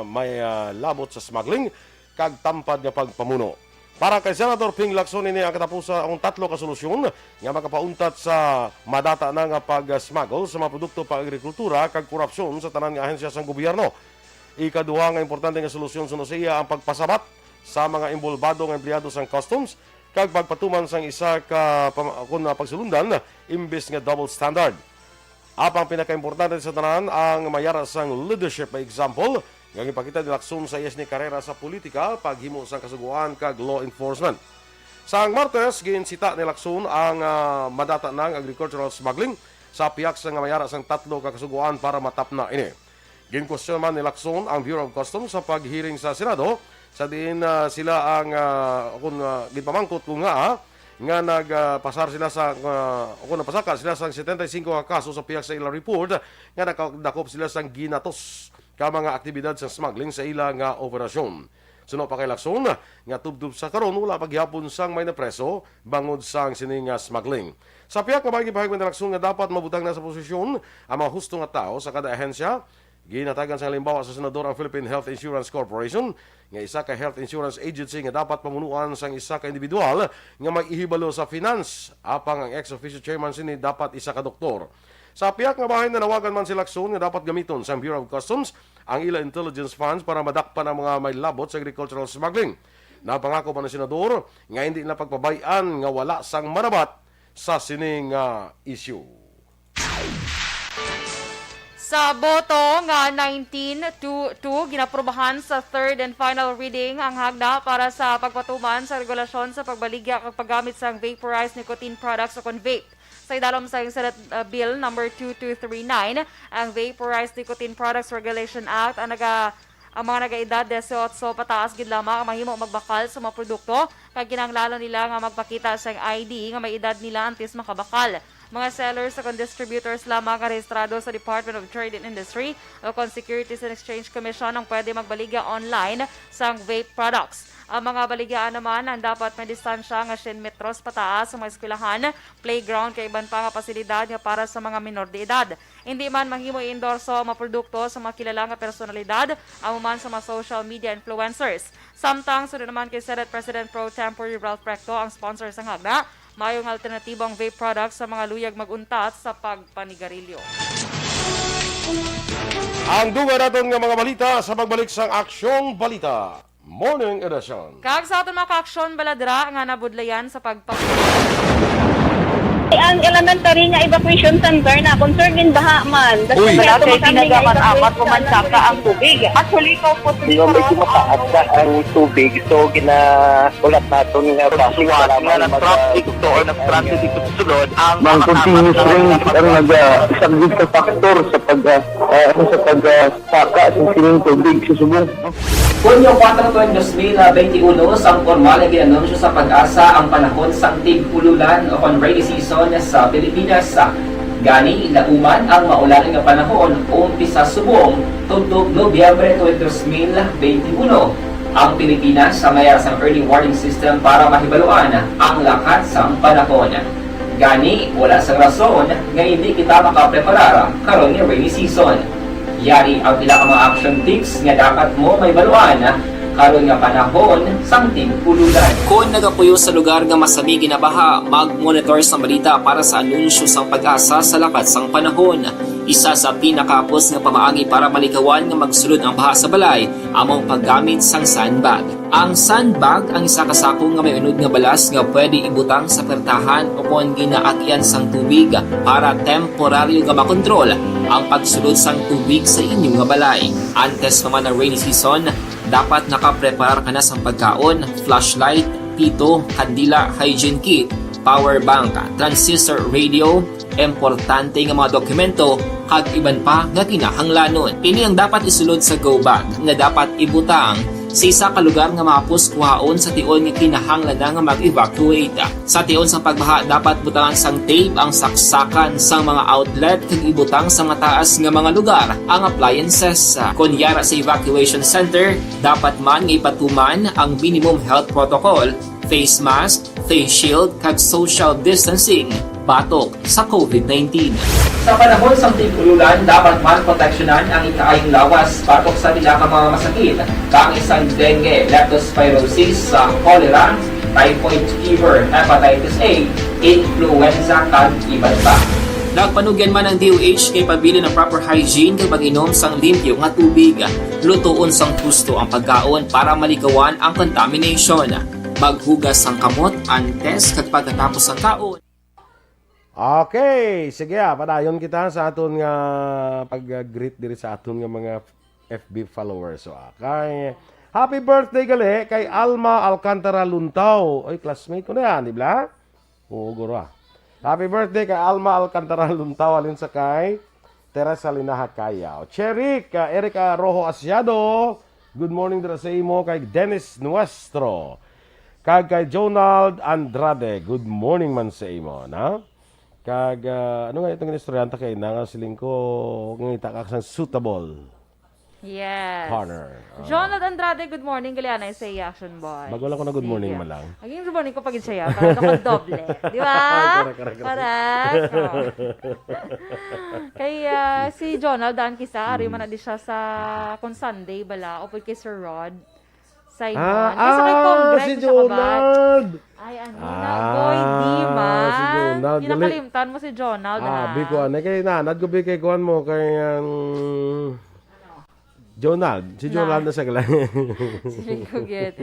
may, ah, labot sa smuggling, kag tampad nga pagpamuno. Para kay Senador Ping Lacson, ini ang katapusan ang tatlo ka solusyon nga makapauntat sa madata na nga pag-smuggle sa mga produkto pang agrikultura kag korupsyon sa tanan nga ahensya sang gobyerno. Ikaduha nga importante nga solusyon suno sa iya ang pagpasabat sa mga inbolbado nga empleyado sang customs kag pagpatuman sang isa ka pam-, kun, ah, pagsulundan imbes nga double standard. Apang pinakaimportante sa tanan, ang mayara sang leadership, may example nga gipakita ni Lacson sa iya sini karera sa politika, paghimo sang kasugoan kag law enforcement. Sang Martes, ginsita ni Lacson ang, ah, madata nang agricultural smuggling sa pihak sa nga mayara sang tatlo ka kasugoan para matapna ini. Ginkwestiyon man ni Lacson ang Bureau of Customs sa paghearing sa Senado, sa diin, ah, sila ang, ah, kun, ah, ginpamangkot kung ngaa nga nagpasar sila sa, ah, kun nagpasaka sila sang setenta y cinco ka kaso sa pihak sa ilang report nga nakadakop sila sang ginatos ka mga aktibidad sa smuggling sa ila nga operasyon. Suno pa kay Lacson nga tubtob sa karon, wala pa gihapon sang may napreso bangod sang sini nga smuggling. Sa pihak nga bahin, gipahayag man ni Lacson nga dapat mabutang na sa posisyon ang mga husto nga tawo sa kada ahensya. Ginhatagan sang halimbawa sa Senador ang Philippine Health Insurance Corporation, nga isa ka health insurance agency nga dapat pamunuan sang isa ka individual nga may ihibalo sa finance, apang ang ex officio chairman sini dapat isa ka doktor. Sa pihak nga bahin, nanawagan man si Lacson nga dapat gamiton sang Bureau of Customs ang ila intelligence funds para madakpan ang mga may labot sa agricultural smuggling. Napangako man ang senador nga hindi na pagpabay-an nga wala sang marabat sa sini nga issue. Sa boto nga nineteen to two, ginaprobahan sa third and final reading ang hagda para sa pagpatuman sa regulasyon sa pagbaligya kag paggamit sang vaporized nicotine products o kon vape. Sa idalom sang Senate, uh, Bill number two two three nine, ang Vaporized Nicotine Products Regulation Act, ang naga-, ang mga nagaedad disiotso pataas gid lamang ang mahimo magbakal sa mga produkto, kag kinahanglanon nila nga magpakita sang I D nga may edad nila antes makabakal. Mga sellers o kon distributors lamang nga rehistrado sa Department of Trade and Industry o kon Securities and Exchange Commission ang pwede magbaligya online sang vape products. Ang mga baligyaan naman ang dapat may distansya nga siyam metros pataas sa mga eskwelahan, playground, kag iban pa nga pasilidad nga para sa mga menor de edad. Hindi man mahimo i-endorso ang mga produkto sa mga kilala nga personalidad, amo man sa mga social media influencers. Samtang, suno naman kay Senate President Pro Tempore Ralph Recto ang sponsor sang hagda, maayo nga alternatibo ang vape products sa mga luyag mag-untat sa pagpanigarilyo. Ang dugang naton nga mga balita sa pagbalik sang Aksyong Balita Morning Edition. Kag sa aton mga ka-aksyon baladra nga nabudlayan sa pagpa- Ang elementary nga evacuation center na concern in baha man. Uy. Wala kay tinaga man, apat pa man saka ang tubig. Actually, ikaw po, medyo mataas na ang tubig, so gina-, ulat naton nga traffic, wala man nag-traffic to or nag-traffic dito sa sulod, ang mga continuous rain ang nag-, ah, isang big factor sa pag, ah, ah, ano, sa pag, ah, saka sa sining tubig sa subong. Hunyo kuwatro, tuig dos mil benti uno, sang pormal nga gin-anunsyo sa PAGASA ang panahon sang tig-ululan o kon rainy season sa Pilipinas. Gani, lauman ang maulan nga panahon umpisa subong tubtob Nobyembre tuig dos mil benti uno. Ang Pilipinas may ara sang early warning system para mahibaluan ang lakat sang panahon. Gani, wala sang rason nga hindi kita makapreparar karon nga rainy season. Yari ang pila ka mga action tips nga dapat mo mahibaluan karon nga panahon sang tig-ululan. Kon nagapuyo sa lugar nga masami ginabaha, mag-monitor sa balita para sa anunsyo sang PAGASA sa lakat sang panahon. Isa sa pinakahapos nga pamaagi para malikawan nga magsulod ang baha sa balay amo ang paggamit sang sandbag. Ang sandbag ang isa ka sako nga may unod nga balas nga pwede ibutang sa pertahan o kon ginaagyan sang tubig para temporaryo nga makontrol ang pagsulod sang tubig sa inyo nga balay. Antes pa man ang rainy season, dapat nakapreparar ka na sang pagkaon, flashlight, pito, kandila, hygiene kit, power bank, transistor radio, importante nga mga dokumento, kag iban pa nga kinahanglanon. Ini ang dapat isulod sa go bag nga dapat ibutang sa isa ka lugar nga mahapos kuhaon sa tion nga kinahanglan na nga mag-evacuate. Sa tion sang pagbaha, dapat butangan sang tape ang saksakan sang mga outlet kag ibutang sa mataas nga mga lugar ang appliances. Kon yara sa evacuation center, dapat man nga ipatuman ang minimum health protocol, face mask, face shield, kag social distancing batok sa covid nineteen. Sa panahon sang tig-ululan, dapat man proteksyonan ang ikaayong lawas batok sa pila ka mga masakit, kaangay sang dengue, leptospirosis, sa cholera, typhoid fever, hepatitis A, influenza, kag iban pa. Nagpanugyan man ang D O H nga ipabilin ang proper hygiene kag pag-inom sang limpyo nga tubig. Lutoon sang husto ang pagkaon para malikawan ang contamination. Maghugas sang kamot antes kag pagkatapos sang kaon. Okay, sige, ah, padayon kita sa aton nga pag-greet diri sa aton nga mga F B followers. So, ah, kay, happy birthday gali kay Alma Alcantara Luntaw. Oy, classmate ko na yan, di ba? Oo, guro, ah. Happy birthday kay Alma Alcantara Luntaw, halin sa kay Teresa Linaha Cayao. Cherry, ka Erica Rojo Asiado, good morning dira sa imo. Kay Dennis Nuestro, kag kay Jonald Andrade, good morning man sa imo, na? Kag, ah, ano nga itong inistoryahan ta kay na nga siling ko, ngita ka sa suitable Yes. Partner. Ah. Jonald Andrade, good morning. Galianay sa iya, action boy. Bago lang ko na good morning, sige, man lang. Naging good morning ko pag siya, para nakadoble. Di ba? Correct, correct, correct. Correct. Oh. Kay, ah, si Jonald, daan kisa, ari man na di siya sa, kung Sunday, bala, o kay Sir Rod. Simon. Ah, ay, sa kay ah, Congress, si Jonald. Ay, ano na? Ah, boy, di man. Si Jonald. Ginakalimtan mo si Jonald, ah, ha? Bi ko, ano, kay nanad ko, bi kay kuan mo, kay, um, Jonald. Si Jonald na sa gala. Siling ko, gid.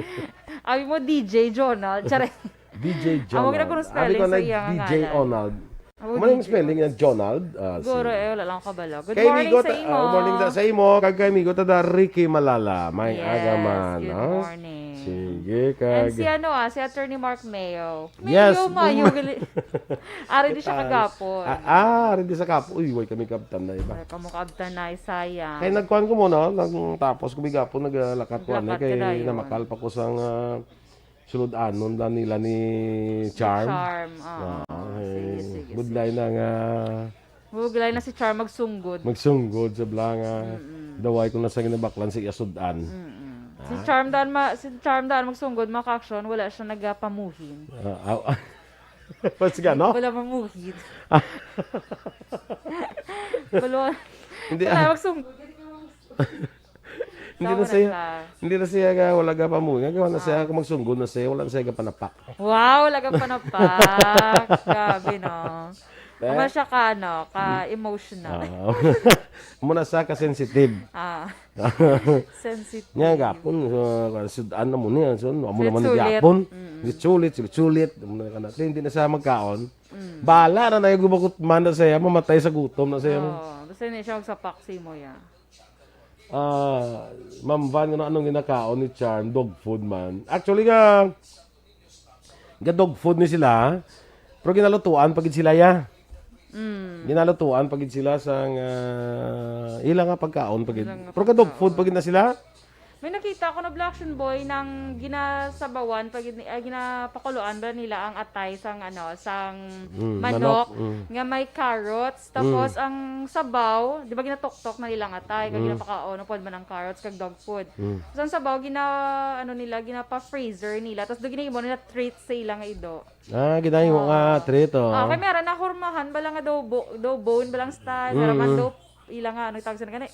Abi mo, D J Jonald. Charing. D J Jonald. Amo gid ako nung spelling sa iya nga ngalan. D J Onald. Amo gid ang spelling niya, Jonald. Ah, siguro, eh, wala lang kabalo. Good morning sa imo. Good morning sa imo. Kag kay amigo ta da Ricky Malala. May aga man, no? Yes, good morning. Sige, kag. And si ano, ah, si Attorney Mark Mayo. Yes. Mayo, Mayo, gali. Ari di siya kagapon. Ah, ah, ari di sa kapon. Uy, way kami kabtan na iba. Ay, kamo kabtan na, sayang. Kay nagkuan ko muna, nagtapos ko bigapon, naglakat ko, ano, kay namakal pa ko sa nga sulod-anon lang nila ni Charm. Charm, oo. Oo, sige, eh, sige, budlay sige na nga. Budlay na si Charm magsunggod. Magsunggod sa blanga. Mm-mm. Daway ko na sa ginabaklan sa iya sud-an. Mm-mm. Ah? Si Charm daan ma-, si Charm daan magsunggod, mga ka-action, wala siya nagapamuhin. Ah, aw. Mas gano? Wala mamuhin. Ah. Wala. Hindi, wala ah. Magsunggod. Hindi na siya, hindi na siya ga, wala ga pa mo. Nga, gawa na siya, ah, kung magsunggol na siya, wala na siya ga panapak. Wow, wala ga panapak. Grabe, no? Amo siya ka, ano, ka emotional. Ah. Amo na sa ka sensitive. Ah. Sensitive. Nya gapon, uh, sud-an na mo niya. So, amo naman ni Sulit-sulit. Gapon. Mm-mm. Sulit, sulit, sulit. Amo na ka na. Hindi na sa magkaon. Mm. Bala na na yung gubakot man na siya, mamatay sa gutom na siya. Oo, basta hindi siya magsapak si mo, ya. Ah, Ma'am Van, ano, anong ginakaon ni Charm? Dog food man. Actually nga, ga dog food ni sila, pero ginalutuan pa gid sila, ya. Mm. Ginalutuan pa gid sila sang, ah, ila nga pagkaon pa gid. Ila nga pagkaon. Pero ga dog food pa gid na sila. May nakita ko na Black Action Boy nang ginasabawan pa gid ni-, ah, ginapakuluan ba nila ang atay sang, ano, sang Mm, manok, manok, mm. nga may carrots, tapos Mm. ang sabaw, di ba, ginatoktok na nila ang atay, kag Mm. ginapakaon, upod man ang carrots, kag dog food. Mm. Tapos ang sabaw, gina-, ano nila, ginapa-freezer nila, tapos do ginahimo nila treat sa ila nga ido. Ah, ginahimo nga Ah. treat, oh. Ah, kay may ara nahurmahan, bala nga daw bo-, daw bone, bala ang style, Mm, ara man mm. daw ila nga, ano tawag sa gani?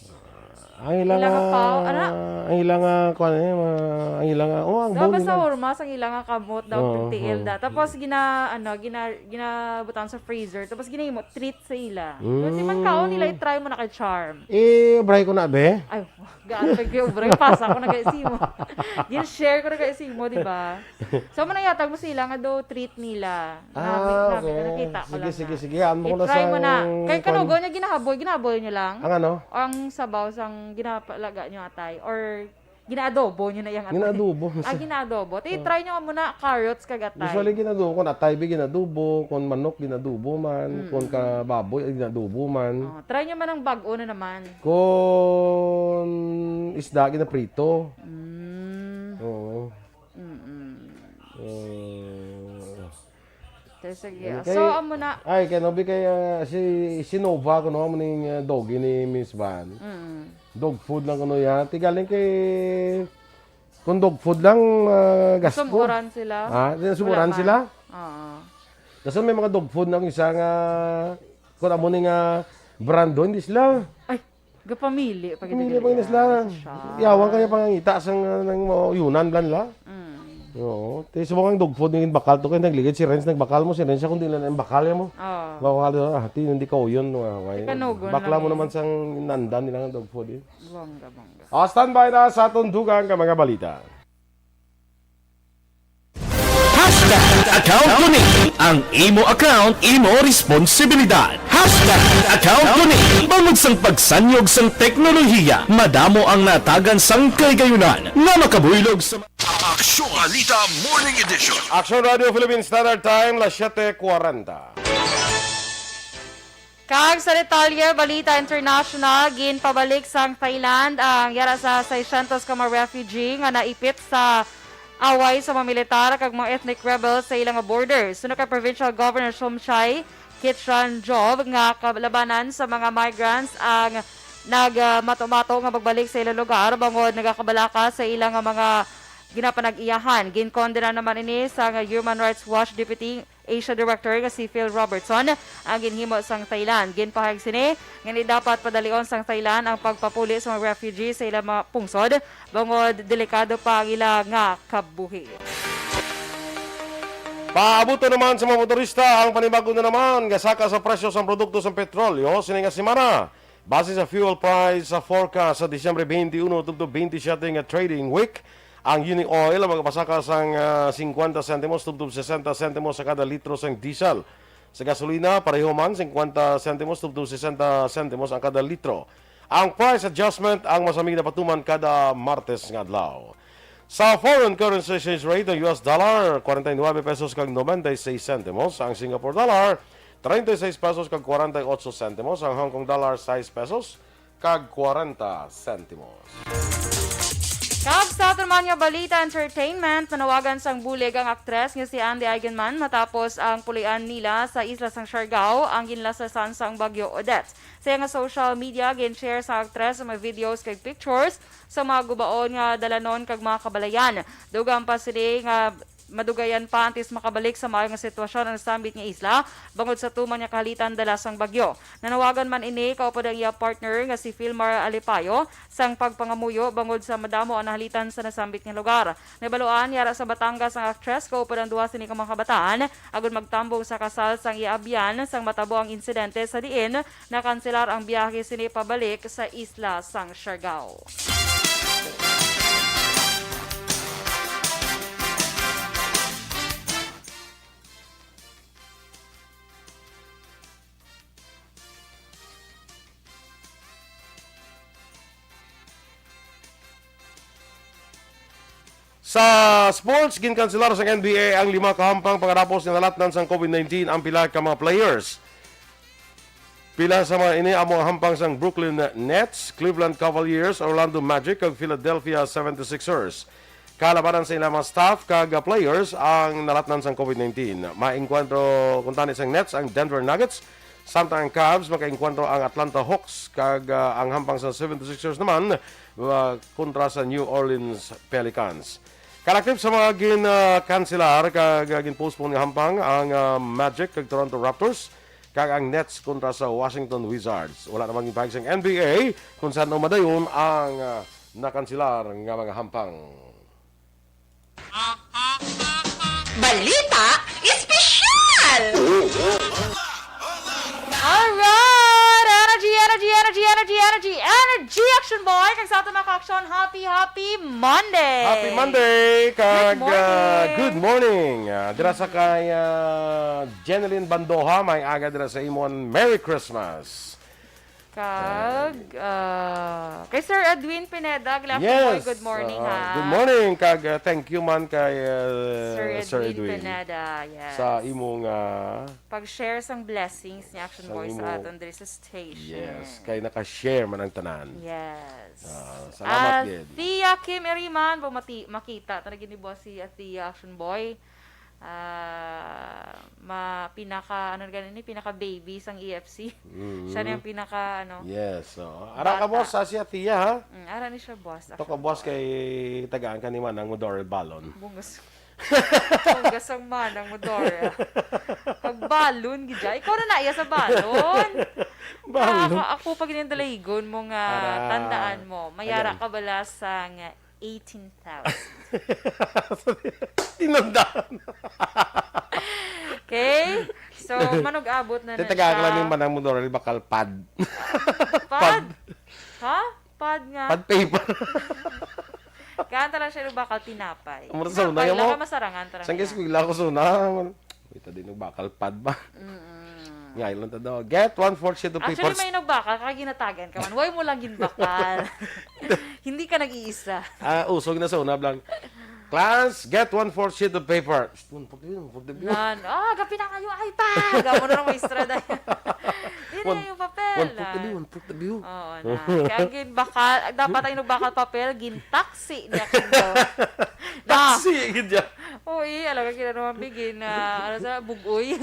Ang ila Ila nga nga, pao, ana? ang ila nga, kuwan, eh, mga, ang ila nga, oh, ang Daw bone basta nila. Hurma sang ila nga kamot daw, Oo, tiil oo. da. Tapos gina-, ano, gina-, ginabutan sa freezer. Tapos ginahimo treat sa ila. Kasi man kaon nila, Mm. i-try mo na kay Charm. Eh, bray ko na, be. Ay, gaan pa yung bray. Pasa ko na kay Simo. Gin-share ko na kay Simo, di ba? So, manayatag mo sila nga do treat nila. Ah, Nabi-, nabi-, okay. Nakita ko Sige, lang sige, na. sige. Ano ko na I-try mo na. sang Kay kwan? Kanugo niya, ginahaboy, ginahaboy niyo lang? Ang ano? Ang sabaw sang ginapalaga niyo atay? Or ginaadobo niyo na yung atay? Ginaadobo. Ah, ginaadobo. Ti, Oh. try niyo muna carrots kag atay. Usually, ginadobo. Kung atay, bi, ginadobo. Kung manok, ginadobo man. Mm. Kung kababoy, ay, ginadobo man. Oh, try niyo man ang bag-o na naman. Kung isda, ginaprito. Mm. Oo. Mm-mm. Uh, Te, sige. Kay, So, amo na. ay, kay no, bi, kay, ah, si, si Nova, kuno, amo ning, ah, doggy ni Miss Van. Mm. Dog food lang kuno yan. Ti galing kay, kung dog food lang, ah, gasto. Sumuran sila? Ha? Di na sumuran Wala man. sila? Oo. Kasi may mga dog food na isa nga, kung amo ni nga brando, hindi sila. Ay, Gapamili pa gid Pamili nila pa gid sila. sa shop. Yawan kaya pangangita sang, ah, nang mga yunan blan la. Mm. Oo. Ti subong ang dog food naging bakal to kay nagligid si Renz nagbakal mo, si Renz siya kundi lang ang bakal mo. Oo. Bakal, ah, ti hindi ka uyon, no, ah, why? Ti kanugon Bakla lang mo eh. naman sang nandan nila nga dog food, eh. Bongga, bongga. Ah, standby na sa tundugan ka mga balita. Hashtag account ko ni. Ang imo account, imo responsibilidad. Hashtag account ko ni. Bangod sang pagsanyog sang teknolohiya, madamo ang natagan sang kahigayonan nga makabuylog sa Aksyon Balita Morning Edition. Aksyon Radio Philippine Standard Time, las siete cuarenta. Kag sa detalye, balita international, ginpabalik sang Thailand ang yara sa seiscientos ka mga refugee nga naipit sa away sa mga militar kag mga ethnic rebels sa ila nga border. Suno kay Provincial Governor Somchai Kitranjov nga kalabanan sa mga migrants ang nagmato-mato nga magbalik sa ila lugar bangod nagakabalaka sa ila nga mga ginapanag-iyahan. Ginkondena naman ini sa nga Human Rights Watch Deputy Asia Director nga si Phil Robertson ang ginhimo sang Thailand. Ginpahayag sini nga ni dapat padalion sang Thailand ang pagpapuli sa mga refugee sa ila mga pungsod bangod delikado pa ang ila nga kabuhi. Paabuto naman sa mga motorista ang panibago na naman nga saka sa presyo sang produkto sang petrolyo sini nga semana. Base sa fuel price sa forecast sa Disyembre twenty-one tubtob twenty-seven nga trading week, ang Uni Oil ang magapasaka sang, ah, fifty sentimos tubtob sixty sentimos sa kada litro sang diesel. Sa gasolina, pareho man, fifty sentimos tubtob sixty sentimos ang kada litro. Ang price adjustment ang masami napatuman kada Martes nga adlaw. Sa foreign currency exchange rate, ang U S dollar, forty-nine pesos kag ninety-six sentimos. Ang Singapore dollar, treinta y seis pesos kag cuarenta y ocho sentimos. Ang Hong Kong dollar, sais pesos kag cuarenta sentimos. Kag sa aton man nga balita, entertainment, nanawagan sang bulig ang aktres nga si Andy Eigenman matapos ang pulian nila sa isla sang Siargao ang ginlasasan sang Bagyo Odette. Sa iya nga social media, gin-share sang aktres ang mga videos kag pictures sa mga gubaon nga dalanon kag mga kabalayan. Dugang pa sini nga madugayan pa antes makabalik sa maayo nga sitwasyon ang nasambit nga isla bangod sa tuman nga kahalitan dala sang bagyo. Nanawagan man ini kaupod ang iya partner nga si Filmar Alipayo sang pagpangamuyo bangod sa madamo ang nahalitan sa nasambit nga lugar. Nabaluan yara sa Batangas ang aktres kaupod ang duha sini ka mga kabataan agud magtambong sa kasal sang iya abyan sang matabo ang insidente sa diin nakanselar ang biyahe sini pabalik sa isla sang Siargao. Sa sports, ginkanselar sang N B A ang lima ka hampang pagkatapos nga nalatnan sang COVID nineteen ang pila ka mga players. Pila sa mga ini amo ang hampang sang Brooklyn Nets, Cleveland Cavaliers, Orlando Magic, kag Philadelphia seventy-sixers. Kalabanan sa ilang mga staff kag players ang nalatnan sang COVID nineteen. Maengkwentro kuntani sang Nets ang Denver Nuggets, samtang ang Cavs makaengkwentro ang Atlanta Hawks, kag, ah, ang hampang sa seventy-sixers naman, ah, kontra sa New Orleans Pelicans. Kalakip sa mga gin, ah, kanselar kag, ah, gin-postpone nga hampang ang, ah, Magic kag Toronto Raptors, kag ang Nets kontra sa Washington Wizards. Wala naman ginpahayag sang N B A kung san-o madayon ang, ah, nakanselar nga mga hampang. Balita Espesyal! Alright! Energy, energy, energy, energy, energy, energy, Action Boy! Kag sa aton mga ka-action, happy, happy Monday! Happy Monday! Kag, Good morning! ah, good morning! Ah, dira sa kay, ah, Jeneline Bandoha, may aga dira sa imo, and Merry Christmas! Kag, ah, kay Sir Edwin Pineda, Gla-, Yes. Boy, good morning, Ah, ha. Good morning, kag, ah, thank you man kay, ah, Sir Sir Edwin Edwin Pineda, yes. sa imong, ah, Pag-share sang blessings ni Action Sang Boy sa imo. aton diri sa station. Yes, kay naka-share man ang tanan. Yes. Ah, salamat Ah, gid. Thea Kim Eriman, bumati-, makita ta na gid ni boss si Thea Action Boy. Ah, ma-, pinaka, ano gani ni, pinaka baby sang E F C. Mm. Siya na yung pinaka, ano, Yes, oo. Ara ka, bata. boss, sa siya, Thea, ha? Mm, ara ni siya, boss. Ito ka, Action boss, Boy. kay tagaan ka ni Manang mo Dory Balon. Bungas. Bungas ang manang mo, Dory. Pag balon, gidya. Ikaw na naiya sa balon. Balon. Nakaka-, ako pag yung dalahigon mo nga, Ara. tandaan mo, mayara Ayan. ka bala sa nga eighteen thousand. Tinandaan. Okay? So, manug-abot na na Titagaan ka lang siya. ni Manang mo, Dory, bakal pad. Pad? Pad. Ha? Pad nga. Pad paper. Gaan ta lang siya, bakal tinapay. Amo ra sa una, Tinapay lang, mo. Kay masarangan ta lang Sang niya. Eskwela ko sa una. Kita din yung bakal pad ba? Mm-mm. Ngayon lang ta daw. Get one-fourth sheet of Actually, paper. May nagbakal, kaya ginatagan ka man. Why mo lang ginbakal? Hindi ka nag-iisa. Ah, usog na sa una, blang. Class, get one-fourth sheet of paper. Shh, one-fourth, one-fourth, one-fourth. Nan, ah, gapi na kayo, ay pa! Gamo na ng maestra dahil. Di na One-, yung papel, one-fourth, ah. One-fourth, one-fourth. Oo na. Kaya ang ginbakal, dapat ang nagbakal papel, gintaksi niya kundo. Taksi, gid ya. Uy, alam ka, kina naman bigin na, ano sa, bugoy.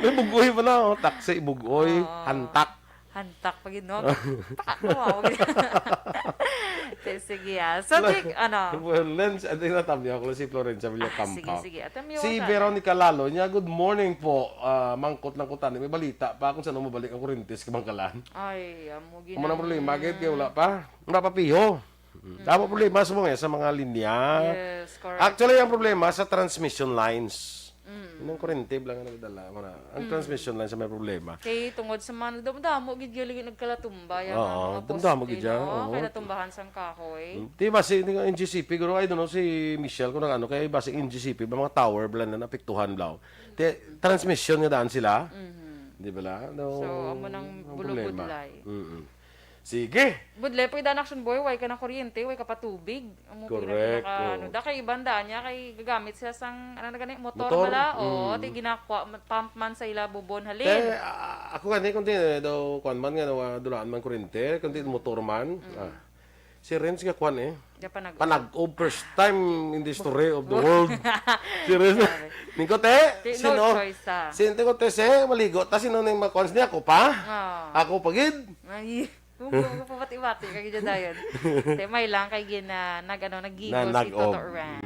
May bugoy pa na, oh. Taksi, bugoy, Oo. hantak. Hantak pa gid, no? Pakatuwa, wag gid. Sige, sige, ah. So, Wala. Tik, ano? Well, Lens, I think natamyo ako si Florencia Ah, Villacampa. sige, sige. Atamyo Si ka. Veronica Lalo niya, "Good morning po. Ah, mangkot lang ko tani. May balita pa kung saan mabalik ang kurintis ka bangkalan." Ay, amo Amo nang problema, gid, kay wala pa. Wala pa piho. Mm. Tama problema sa mga, sa mga linya. Yes, correct. Actually, ang problema sa transmission lines. Mm. Yun ang kurente lang ang nagdala. Wala. Ang Mm. transmission lines sa may problema. Kay tungod sa mga damo-damo gid yung nagkalatumba, yung Oo, mga damo-damo poste, gid yan, no? oo. Kaya natumbahan sang kahoy. Mm. Di ba si, yung N G C P, guro, I don't know, si Michelle kung ano, kaya ba si N G C P, ba mga tower, bala na naapektuhan, bala. Te-, transmission nga daan sila. Mhm. Di ba la? No, So, amo nang ang problema. bulubudlay. Mm-mm. Sige. Budlay, pag daan Action Boy, way ka na kuryente, way ka pa tubig. Amo Correct, pinaka, oo. ano, da kay iban daan niya, kay gagamit siya sang, ano na gani, motor Motor? bala? Oo, Mm. ti ginakwa, pump man sa ila bubon, halin. Te, ah, ako gani, kung di, eh, daw, kwan man nga, nawa, dulaan man kuryente, kung di motor man, Mm. ah, si Renz nga kwan eh. Nga panag-, Panag-, oh, first time in the history of the world. Si Renz. Grabe. Ningko, te, Ti-, no sino? choice, ah. Sino ko, te, se, maligo, ta sino nang makwan niya? Ako pa? Ah. Ako pa gid? Ay. Kung, kung pabati-bati ka gid dayon. Te, may lang kay gina, nag, ano, nag-gigo Na, si nag-, Toto oh. Ren.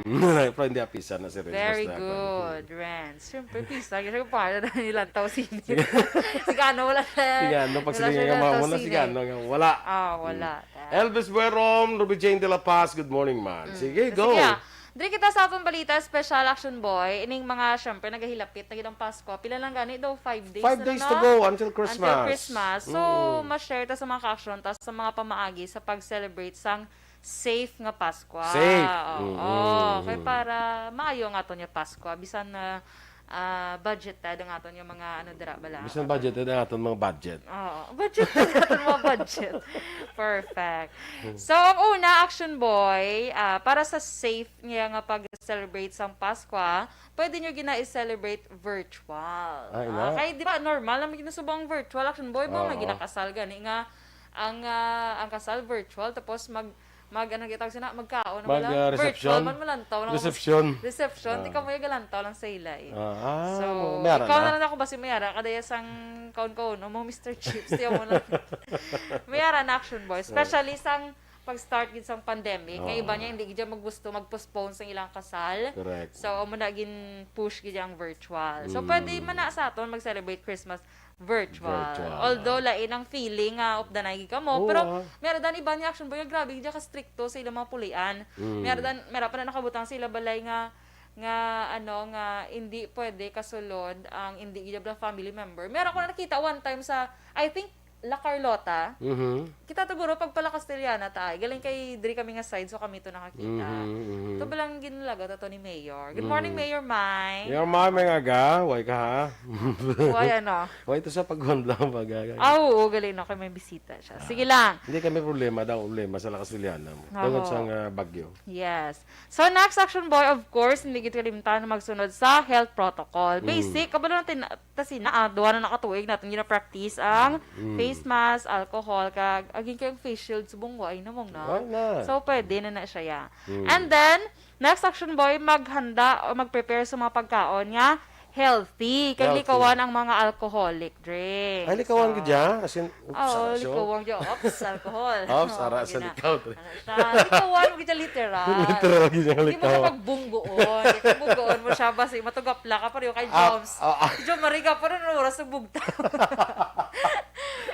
Pero hindi, apisa na si Ren. Very Basta, good, Ren. Siyempre, pisa. Kasi kung paano na nilantaw sini. Sige, ano, wala na. Sige, ano, pag Wala siya sininga nga nilantaw muna, sini. sige, ano, nga, wala. Ah, wala. Elvis Buerom, Ruby Jane de la Paz, good morning, man. Mm. Sige, go. Sige, ah. Diri kita sa atong balita, special action boy. Ining mga, syempre, nagahilapit na gid ang Pasko. Pila lang gani daw? Five days Five na days lang, to no? go until Christmas. Until Christmas. So, Mm. ma-share ta sa mga ka-action ta sa mga pamaagi sa pag-celebrate sang safe nga Pasko. Safe. Oo. Mm, mm, Kay mm. para maayo nga aton nga Pasko. Bisan na ah, budgeted ang aton nga mga ano dira bala. Bisan budgeted ang aton mga budget. Oo, budgeted ang aton mga budget. Perfect. So, ang una, action boy, ah, para sa safe niya nga pag-celebrate sang Paskwa, pwede nyo gina-celebrate virtual. Ah, ina. Ah, kay di ba normal naman ginasubong ang virtual action boy, ba, may Oo. ginakasal gani nga ang, ah, ang kasal virtual, tapos mag mag, ano, gitawag sina, magkaon, Mag, wala? ah, Virtual reception? man, malantaw lang. Reception. Reception, Ah. di ka mo yung galantaw lang sa ila, eh. Ah, ah, So, may ara ikaw na. na lang ako, basi may ara, kadaya sang kaon-kaon, o mo, Mister Chips, di mo lang. May ara na action boy, especially sang pag-start gid sang pandemic, nga iba Oo. niya hindi gid maggusto mag-postpone sa ilang kasal. Correct. So, amo na gin-push gid ang virtual. So, Mm. pwede man na sa aton mag-celebrate Christmas virtual. Virtual, Although, ah. lain ang feeling nga updanay gid kamo, Oo, pero ah. meron dan iban nga action boy nga grabe gid ka stricto sa ilang mga pulian. Mm. Meron dan, meron pa na nakabutang sa ilang balay nga, nga, ano, nga hindi pwede kasulod ang hindi gid lang family member. Meron ko na nakita one time sa, I think, La Carlota. Mhm. Kita to, guro, pag pala Castellana ta ay. Galing kay diri kami nga side, so kami to nakakita. Mhm, mhm. To balang ginlagaw ta to ni Mayor. Good morning, Mhm. Mayor Mai. Mayor Mai, may aga. Way ka, ha? Way, ano? Way to sa paghuan lang, pag-, Ah, oo, galing na kay may bisita siya. Ah. Sige lang. Hindi kami problema daw, problema sa La Castellana mo. Oo. Tungod sa nga bagyo. Yes. So, next action boy, of course, hindi gid kalimtan na magsunod sa health protocol. Mm. Basic, kabalo natin, ta sina, ah, duha na nakatuig natin gina-practice ang Mm. face mask, alcohol, kag, aging kay ang face shield subong wa ay namong na. Why not? So, pwede na na siya, ya. Mm. And then, next action boy, maghanda o mag-prepare sa mga pagkaon nga healthy. Kay Healthy. likawan ang mga alcoholic drinks. Ay, likawan So, gid ya? As in, oops, oh, ara, so? likawan gid. Oops, alcohol. Oops, Oh, ara, sa gina-, likaw. Ano siya? Likawan mo gid siya literal. Literal gid siya Di mo siya likaw. pagbunggoon. Di pagbunggoon mo siya, basi matugapla ka, pareho kay Ah, Joms. ah, ah. Si Jo Marie ka, parang oras sa bugtaw.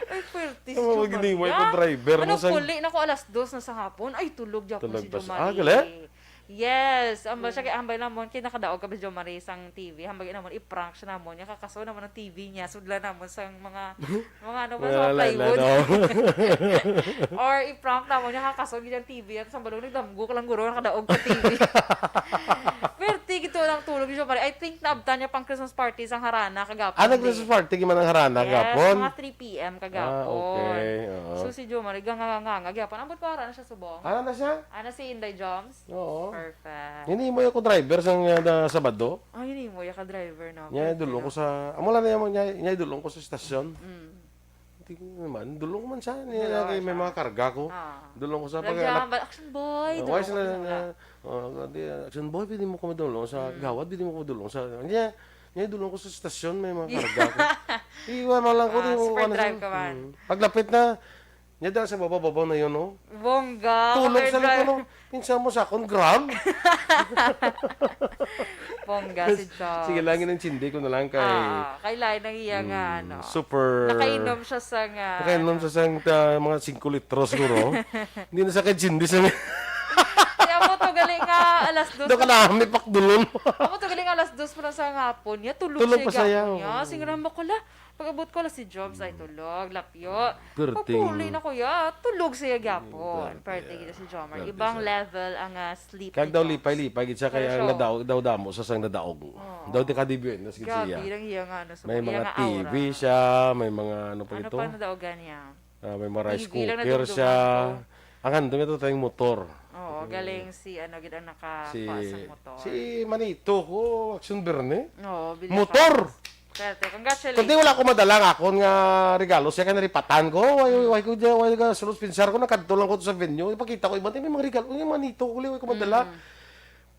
Ay, pwerte si Ang mga Jo Marie. giniway ko, driver mo Ano, sa puli na ko alas dos na sa hapon. Ay, tulog gyapon Tulog si pa Jo sa, Marie. ah, galit? Yes, ang ba siya Mm. kay hambal namon kay nakadaog ka ba, Jo Marie, sang T V? Hambal namon i-prank siya namon, niya kakaso namon ang T V niya, sudla namon sang mga, mga ano ba, Mga sa la-, plywood. lano. Or i-prank namon niya kakaso gid ang T V, at sa balong nagdamgo ka lang guro nakadaog ka T V. Pero tigito lang tulog ni Jo Marie. I think naabtan niya pang Christmas party sang Harana kagapon. Ah, nag-Christmas party gid man ang Harana Yes, gapon? mga three P M kagapon. Ah, okay. Oo. So si Jo Marie, ganga-ganga, gapon. Ambot pa Harana siya subong. Harana siya? Ana si Inday Joms? Oo. Perfect. Hinimo ako driver sang, uh, na Sabado. Ah, hinimo ya ka driver, no? Nya, Perfect, dulong ko no? sa, amo lang na mo, nya, nya, dulong ko sa stasyon. Mm. Hindi ko naman, dulong man siya. Nya, Dulong lagi may siya. mga karga ko. Ah. Dulong ko sa Lagi pag-, ang bal-, action boy, Ah, dulong why ko sila na, na. oh, di, action boy, pwede mo kami dulong sa Mm. gawad, pwede mo kami dulong sa, nya, nya, dulong ko sa stasyon, may mga karga ko. Iwan mo lang ko, Ah, di mo super kuha na drive siya. ka man. Mm. Paglapit na, Nya dala sa baba-baba na yun, no? Bongga, Tulog sa overdrive. Likuno. Pinsan mo sa akon, gram. Bongga si Joms. Sige lang, inintindi ko na lang kay Ah, kay lain ang iya nga, Mm, ano. super Nakainom siya sa nga, Nakainom ano. siya sa, uh, mga singko litro siguro. Hindi na sa kay Jindy sa Kaya mo to galing nga alas dos Doon ka na. na, may pakdulon. Ako to galing alas dos pa lang sa hapon. Niya, tulog Tulog siya pa siya, gyapon niya. oo. Sing rambok ko la. Pag-abot ko lang si Jobs ay Mm. tulog, lapyo. Perting. Pagpuli na, kuya, tulog siya gyapon. Mm, Perte perte. gid si Jomar. Perte Ibang siya. level ang, ah, sleep Kag ni daw Jobs. lipay-lipay gid siya, kaya Pero ang siya, nadaog, daw damo sa sang nadaog. Oo. Daw di ka di buenas gid Grabe siya. lang iya nga, ano, sa May mga mga T V aura. siya, may mga ano pa Ano ito? pa nadaogan niya? Ah, may mga rice T V lang cooker nadumduman siya. ko. Ang handom ito tayong motor. Oo, Mm. galing si, ano, gid ang nakakuha Si, sa motor. si Manito ko, Action Berne. Oo, bili Motor! pa. Swerte. Congratulations. Kundi wala ko madala nga akon nga regalo siya kay naripatan ko. Why, Mm. why ko dyan, why ka sulos pinsar ko, nakadto lang ko to sa venue. Ipakita ko, iba may mga regalo. Yung Manito ko, wala ko madala. Mm.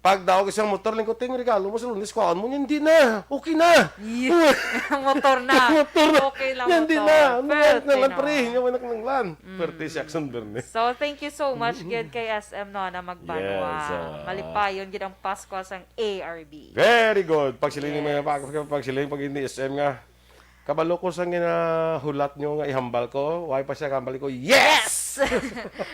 Pagdaog sa motor, lingkod, "Ting, regalo mo sa Lunes, kuhaon mo." "Hindi na. Okay na." Yeah. Motor na. Motor na. Okay lang, hindi motor. Na. Ano, pwerte na lang, na, pre. Hindi na lang lang. Pwerte si Action Bernes. So, thank you so much, gid, kay S M, no, na magbanwa. Yes, ah. Malipayon gid ang Pasko sang A R B. Very good. Pagsiling ni Yes. Maya, pag, pagsiling pag hindi S M nga. Kabalo ko sa ginahulat nyo nga ihambal ko, why pa siya kambal ko? Yes! Yes!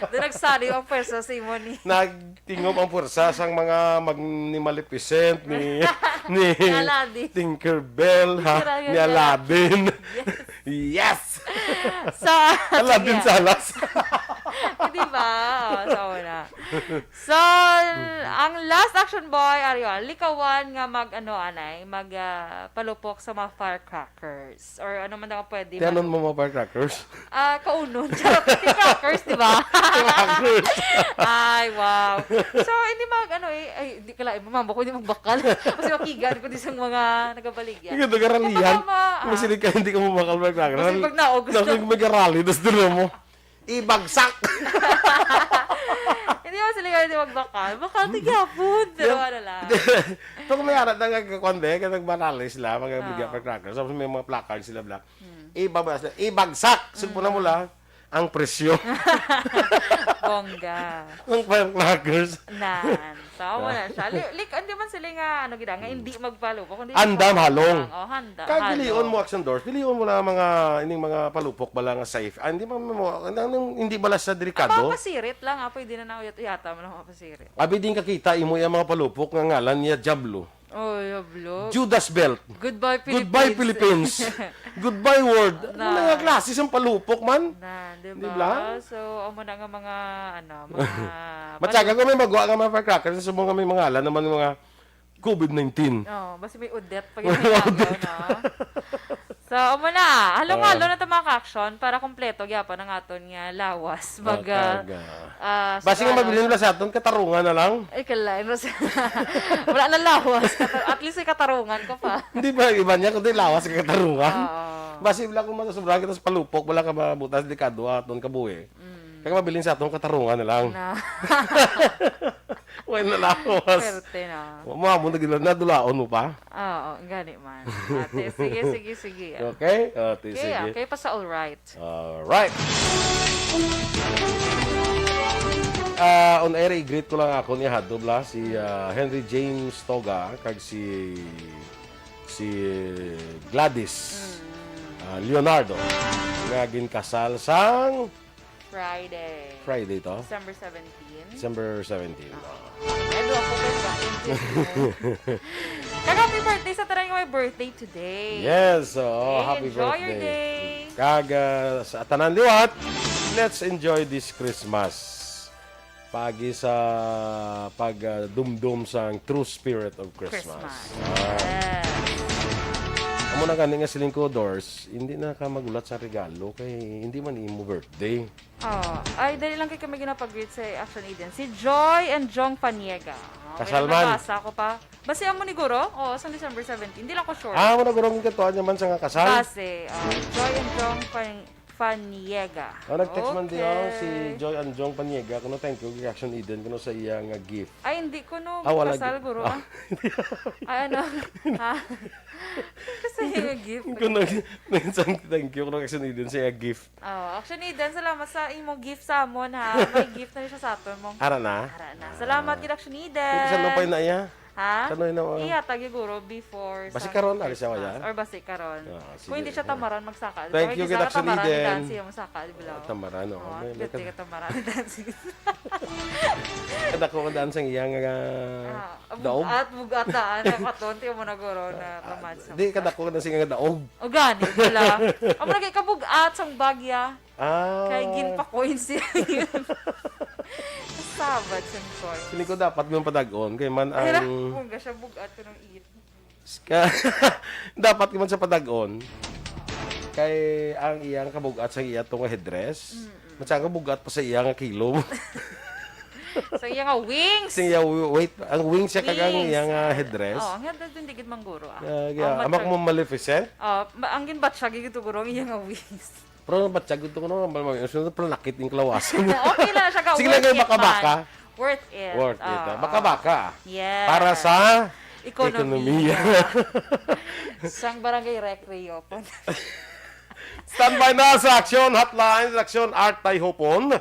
Doon nagsali ang pwersa sa imo ni Nagtingog ang pwersa sang mga mag-, ni Maleficent, ni, ni Ni Aladdin. Tinkerbell, ha? Tinkerbell, Ni ni Aladdin. Aladdin. Yes! Yes! So, Aladdin sige. Salas. Di ba? O, sa una. So, ang last action boy, Ariel, likawan nga mag, ano, anay, mag, ah, palupok sa mga firecrackers. Or ano man ang pwede. Tiyanon man. Mo mga firecrackers? Ah, kaunon. Charot, crackers, di ba? Crackers. Ay, wow. So, hindi mag, ano, eh, ay, hindi ka lang, mambo ko, hindi magbakal. Kasi makigan ko di sa mga nagabaligya. Hindi ka nagaralihan. Kapag ma-, ah. Masilig ka, hindi ka mabakal firecrackers. Kasi pag naog, gusto. Naog, may garali, tas dulo mo. Ibagsak! Hindi mo sila hindi magbakal. Bakal, tigyapon. Pero Yung ano lang. Pero kung may arat na nagkakuan, be, kaya nagbarali sila, mga Ah. bigyan firecrackers, tapos may mga placard sila, bla. Hmm. Ibaba sila, ibagsak! Sugpo na mo Mm. lang ang presyo. Bongga. Ang firecrackers. Nan. So, amo na siya. Li-, lik-, hindi man sila nga, ano, gid, nga hindi magpalupok, kundi Andam, halong. Oh, handa, Kag pilion halong. Mo, Action Doors, pilion mo lang ang mga, ining mga palupok bala nga safe. Ah, hindi man mo, ang, ang, hindi bala sa Ang delikado. Mga pasirit lang, ah, pwede na nauyat-uyata mo lang mga pasirit. Abi din kakita, imo yung mga palupok nga ngalan niya, Diablo. Oh, Diablo. Judas Belt. Goodbye, Goodbye, Philippines. Philippines. Goodbye, world. Na. Ano nga klase sang palupok man? Na, di Di ba? ba? So, amo na nga mga, ano, mga Matyaga ko may magawa nga mga firecrackers, sa mga may mga ngalan naman ng mga covid nineteen. Oh, basi may Odette pa May ginagawa, Odette. No? So, amo na. Halong-halong Ah. na to, mga ka-action, para kompleto gyapon ang aton nga lawas. Mag, ah, Makaga. ah, Basi nga sa mabilin ba sa aton, katarungan na lang? Ay, kalain mo sa, wala na lawas. At least may katarungan ko pa. Hindi ba, iba niya, kundi lawas ka katarungan? Oo. Basi wala kung masusubra kita sa palupok, wala ka mabutas, delikado aton kabuhi. Mm. Kaya mabilin sa atong katarungan na lang. Na. Wala na lawas. Perte na. Mo, mo, mo, nagila-, nadulaon mo pa? Oo, gani man. Ate, sige, sige, sige. Okay? Ate, Okay, sige. Okay pa sa all right. All right. Ah, on air, i-greet ko lang ako ni Hadob la, si, ah, Henry James Toga, kag si, si Gladys, Mm. ah, Leonardo, nga ginkasal sang Friday. Friday to? December seventeen. December seventeen. Ah. Edo ako kay bakit. Kag happy birthday sa tanan nga may birthday today. Yes, oo, Okay, happy enjoy your birthday. Day. Kag, ah, sa tanan liwat, let's enjoy this Christmas. Pagi sa pag, ah, dumdum sang true spirit of Christmas. Christmas. Ah. Yes. Amo na gani nga siling ko, Dors, hindi na ka magulat sa regalo kay hindi man imo birthday. Oh, ay, dali lang kay kami ginapag-greet sa Action Eden. Si Joy and Jong Paniega. Oh, Kasal may man. Nabasa ko pa. Basi amo ni guro? Oo, sa December seventeen. Di lang ko sure. Ah, amo na guro ang katuan niya man sa nga kasal? Basi, oh, Joy and Jong Pan-, Paniega. Oh, nag-text man di, oh, si Okay. Joy and Jong Paniega. Kuno, "Thank you, Action Eden, kuno sa iya nga gift." Ay, hindi ko no Ah, wala kasal, gi-, guro, ah. Ah. Ay, ano? Ha? Kasi yung gift. Kuno, minsan, "Thank you, kuno, Action Eden, sa iya gift." Oh, Action Eden, salamat sa imong gift sa amon, ha. May gift na rin siya sa aton mong Ara na? Ara na. Salamat, Ah. gid, Action Eden. Hindi ko sa lupay na iya. Ha? Sa lupay na, oh. Iya, tagi guro before Basi sa karon, ari siya, Christmas. Wala? Or basi karon. Ah, sige. Kung hindi siya tamaran, magsaka. Thank Kung you, hindi gid, siya Action tamaran, Eden. Dance siya magsaka, di ba? Oh, tamaran, oh. Oh, May gati kat- ka tamaran, dance. Kadako ang dance ang iya nga Ah, daog. Bugat, bugat na, ano, katon, tiyo mo na guro na Ah, tamad sa di, kadako na siya nga daog. O gani, wala. Amo lagi kabugat sang bagya. Ah. Kay ginpa-coin siya. Sabad sang coin. Feeling ko dapat gyud padag-on kay man Ay, ra, ang kung ga siya bugat ko nung iyit. Ska-, dapat gyud man sa padag-on. Kay ang iyang kabugat sa iya tong headdress. Mm-mm. Matsa nga bugat pa sa iya nga kilo. Sa iya nga wings. Sa iya wi-, wait, ang wings siya kag ang Wings. Iya nga headdress. Oh, ang headdress din digid mangguro, ah. Ah, Oh, yeah. Amak matag- mo Maleficent? Oh, ma-, ang ginbatsyag gid guro ang iya nga wings. Pero ang batsyag ito ko naman, mal-, mal-, mal-, pero nakit yung kalawasan. Okay lang siya, ka Sige lang kayo worth it baka-baka. Man. Worth it. Worth it. Oo. Ah, baka-baka. Yes. Para sa Ekonomiya. ekonomiya. Sang Barangay Recreo po. Standby na sa Aksyon Hotline, sa Aksyon Art Tayhopon,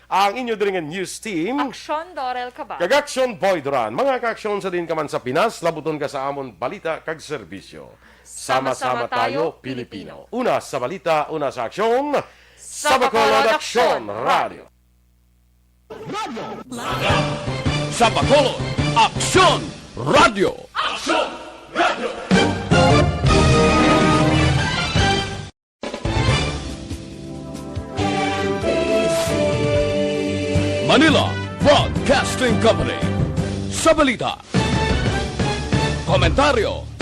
ang inyo diri nga news team. Aksyon Dorel Cabal. Kag Aksyon Boy Duran. Mga kaaksyon sa din ka man sa Pinas, labuton ka sa amon balita kag serbisyo. Sama-sama tayo, Pilipino. Una sa balita, una sa aksyon. Sa Bacolod, Aksyon Radio. Sa Bacolod, Aksyon Radio. Manila Broadcasting Company. Sa balita, komentaryo,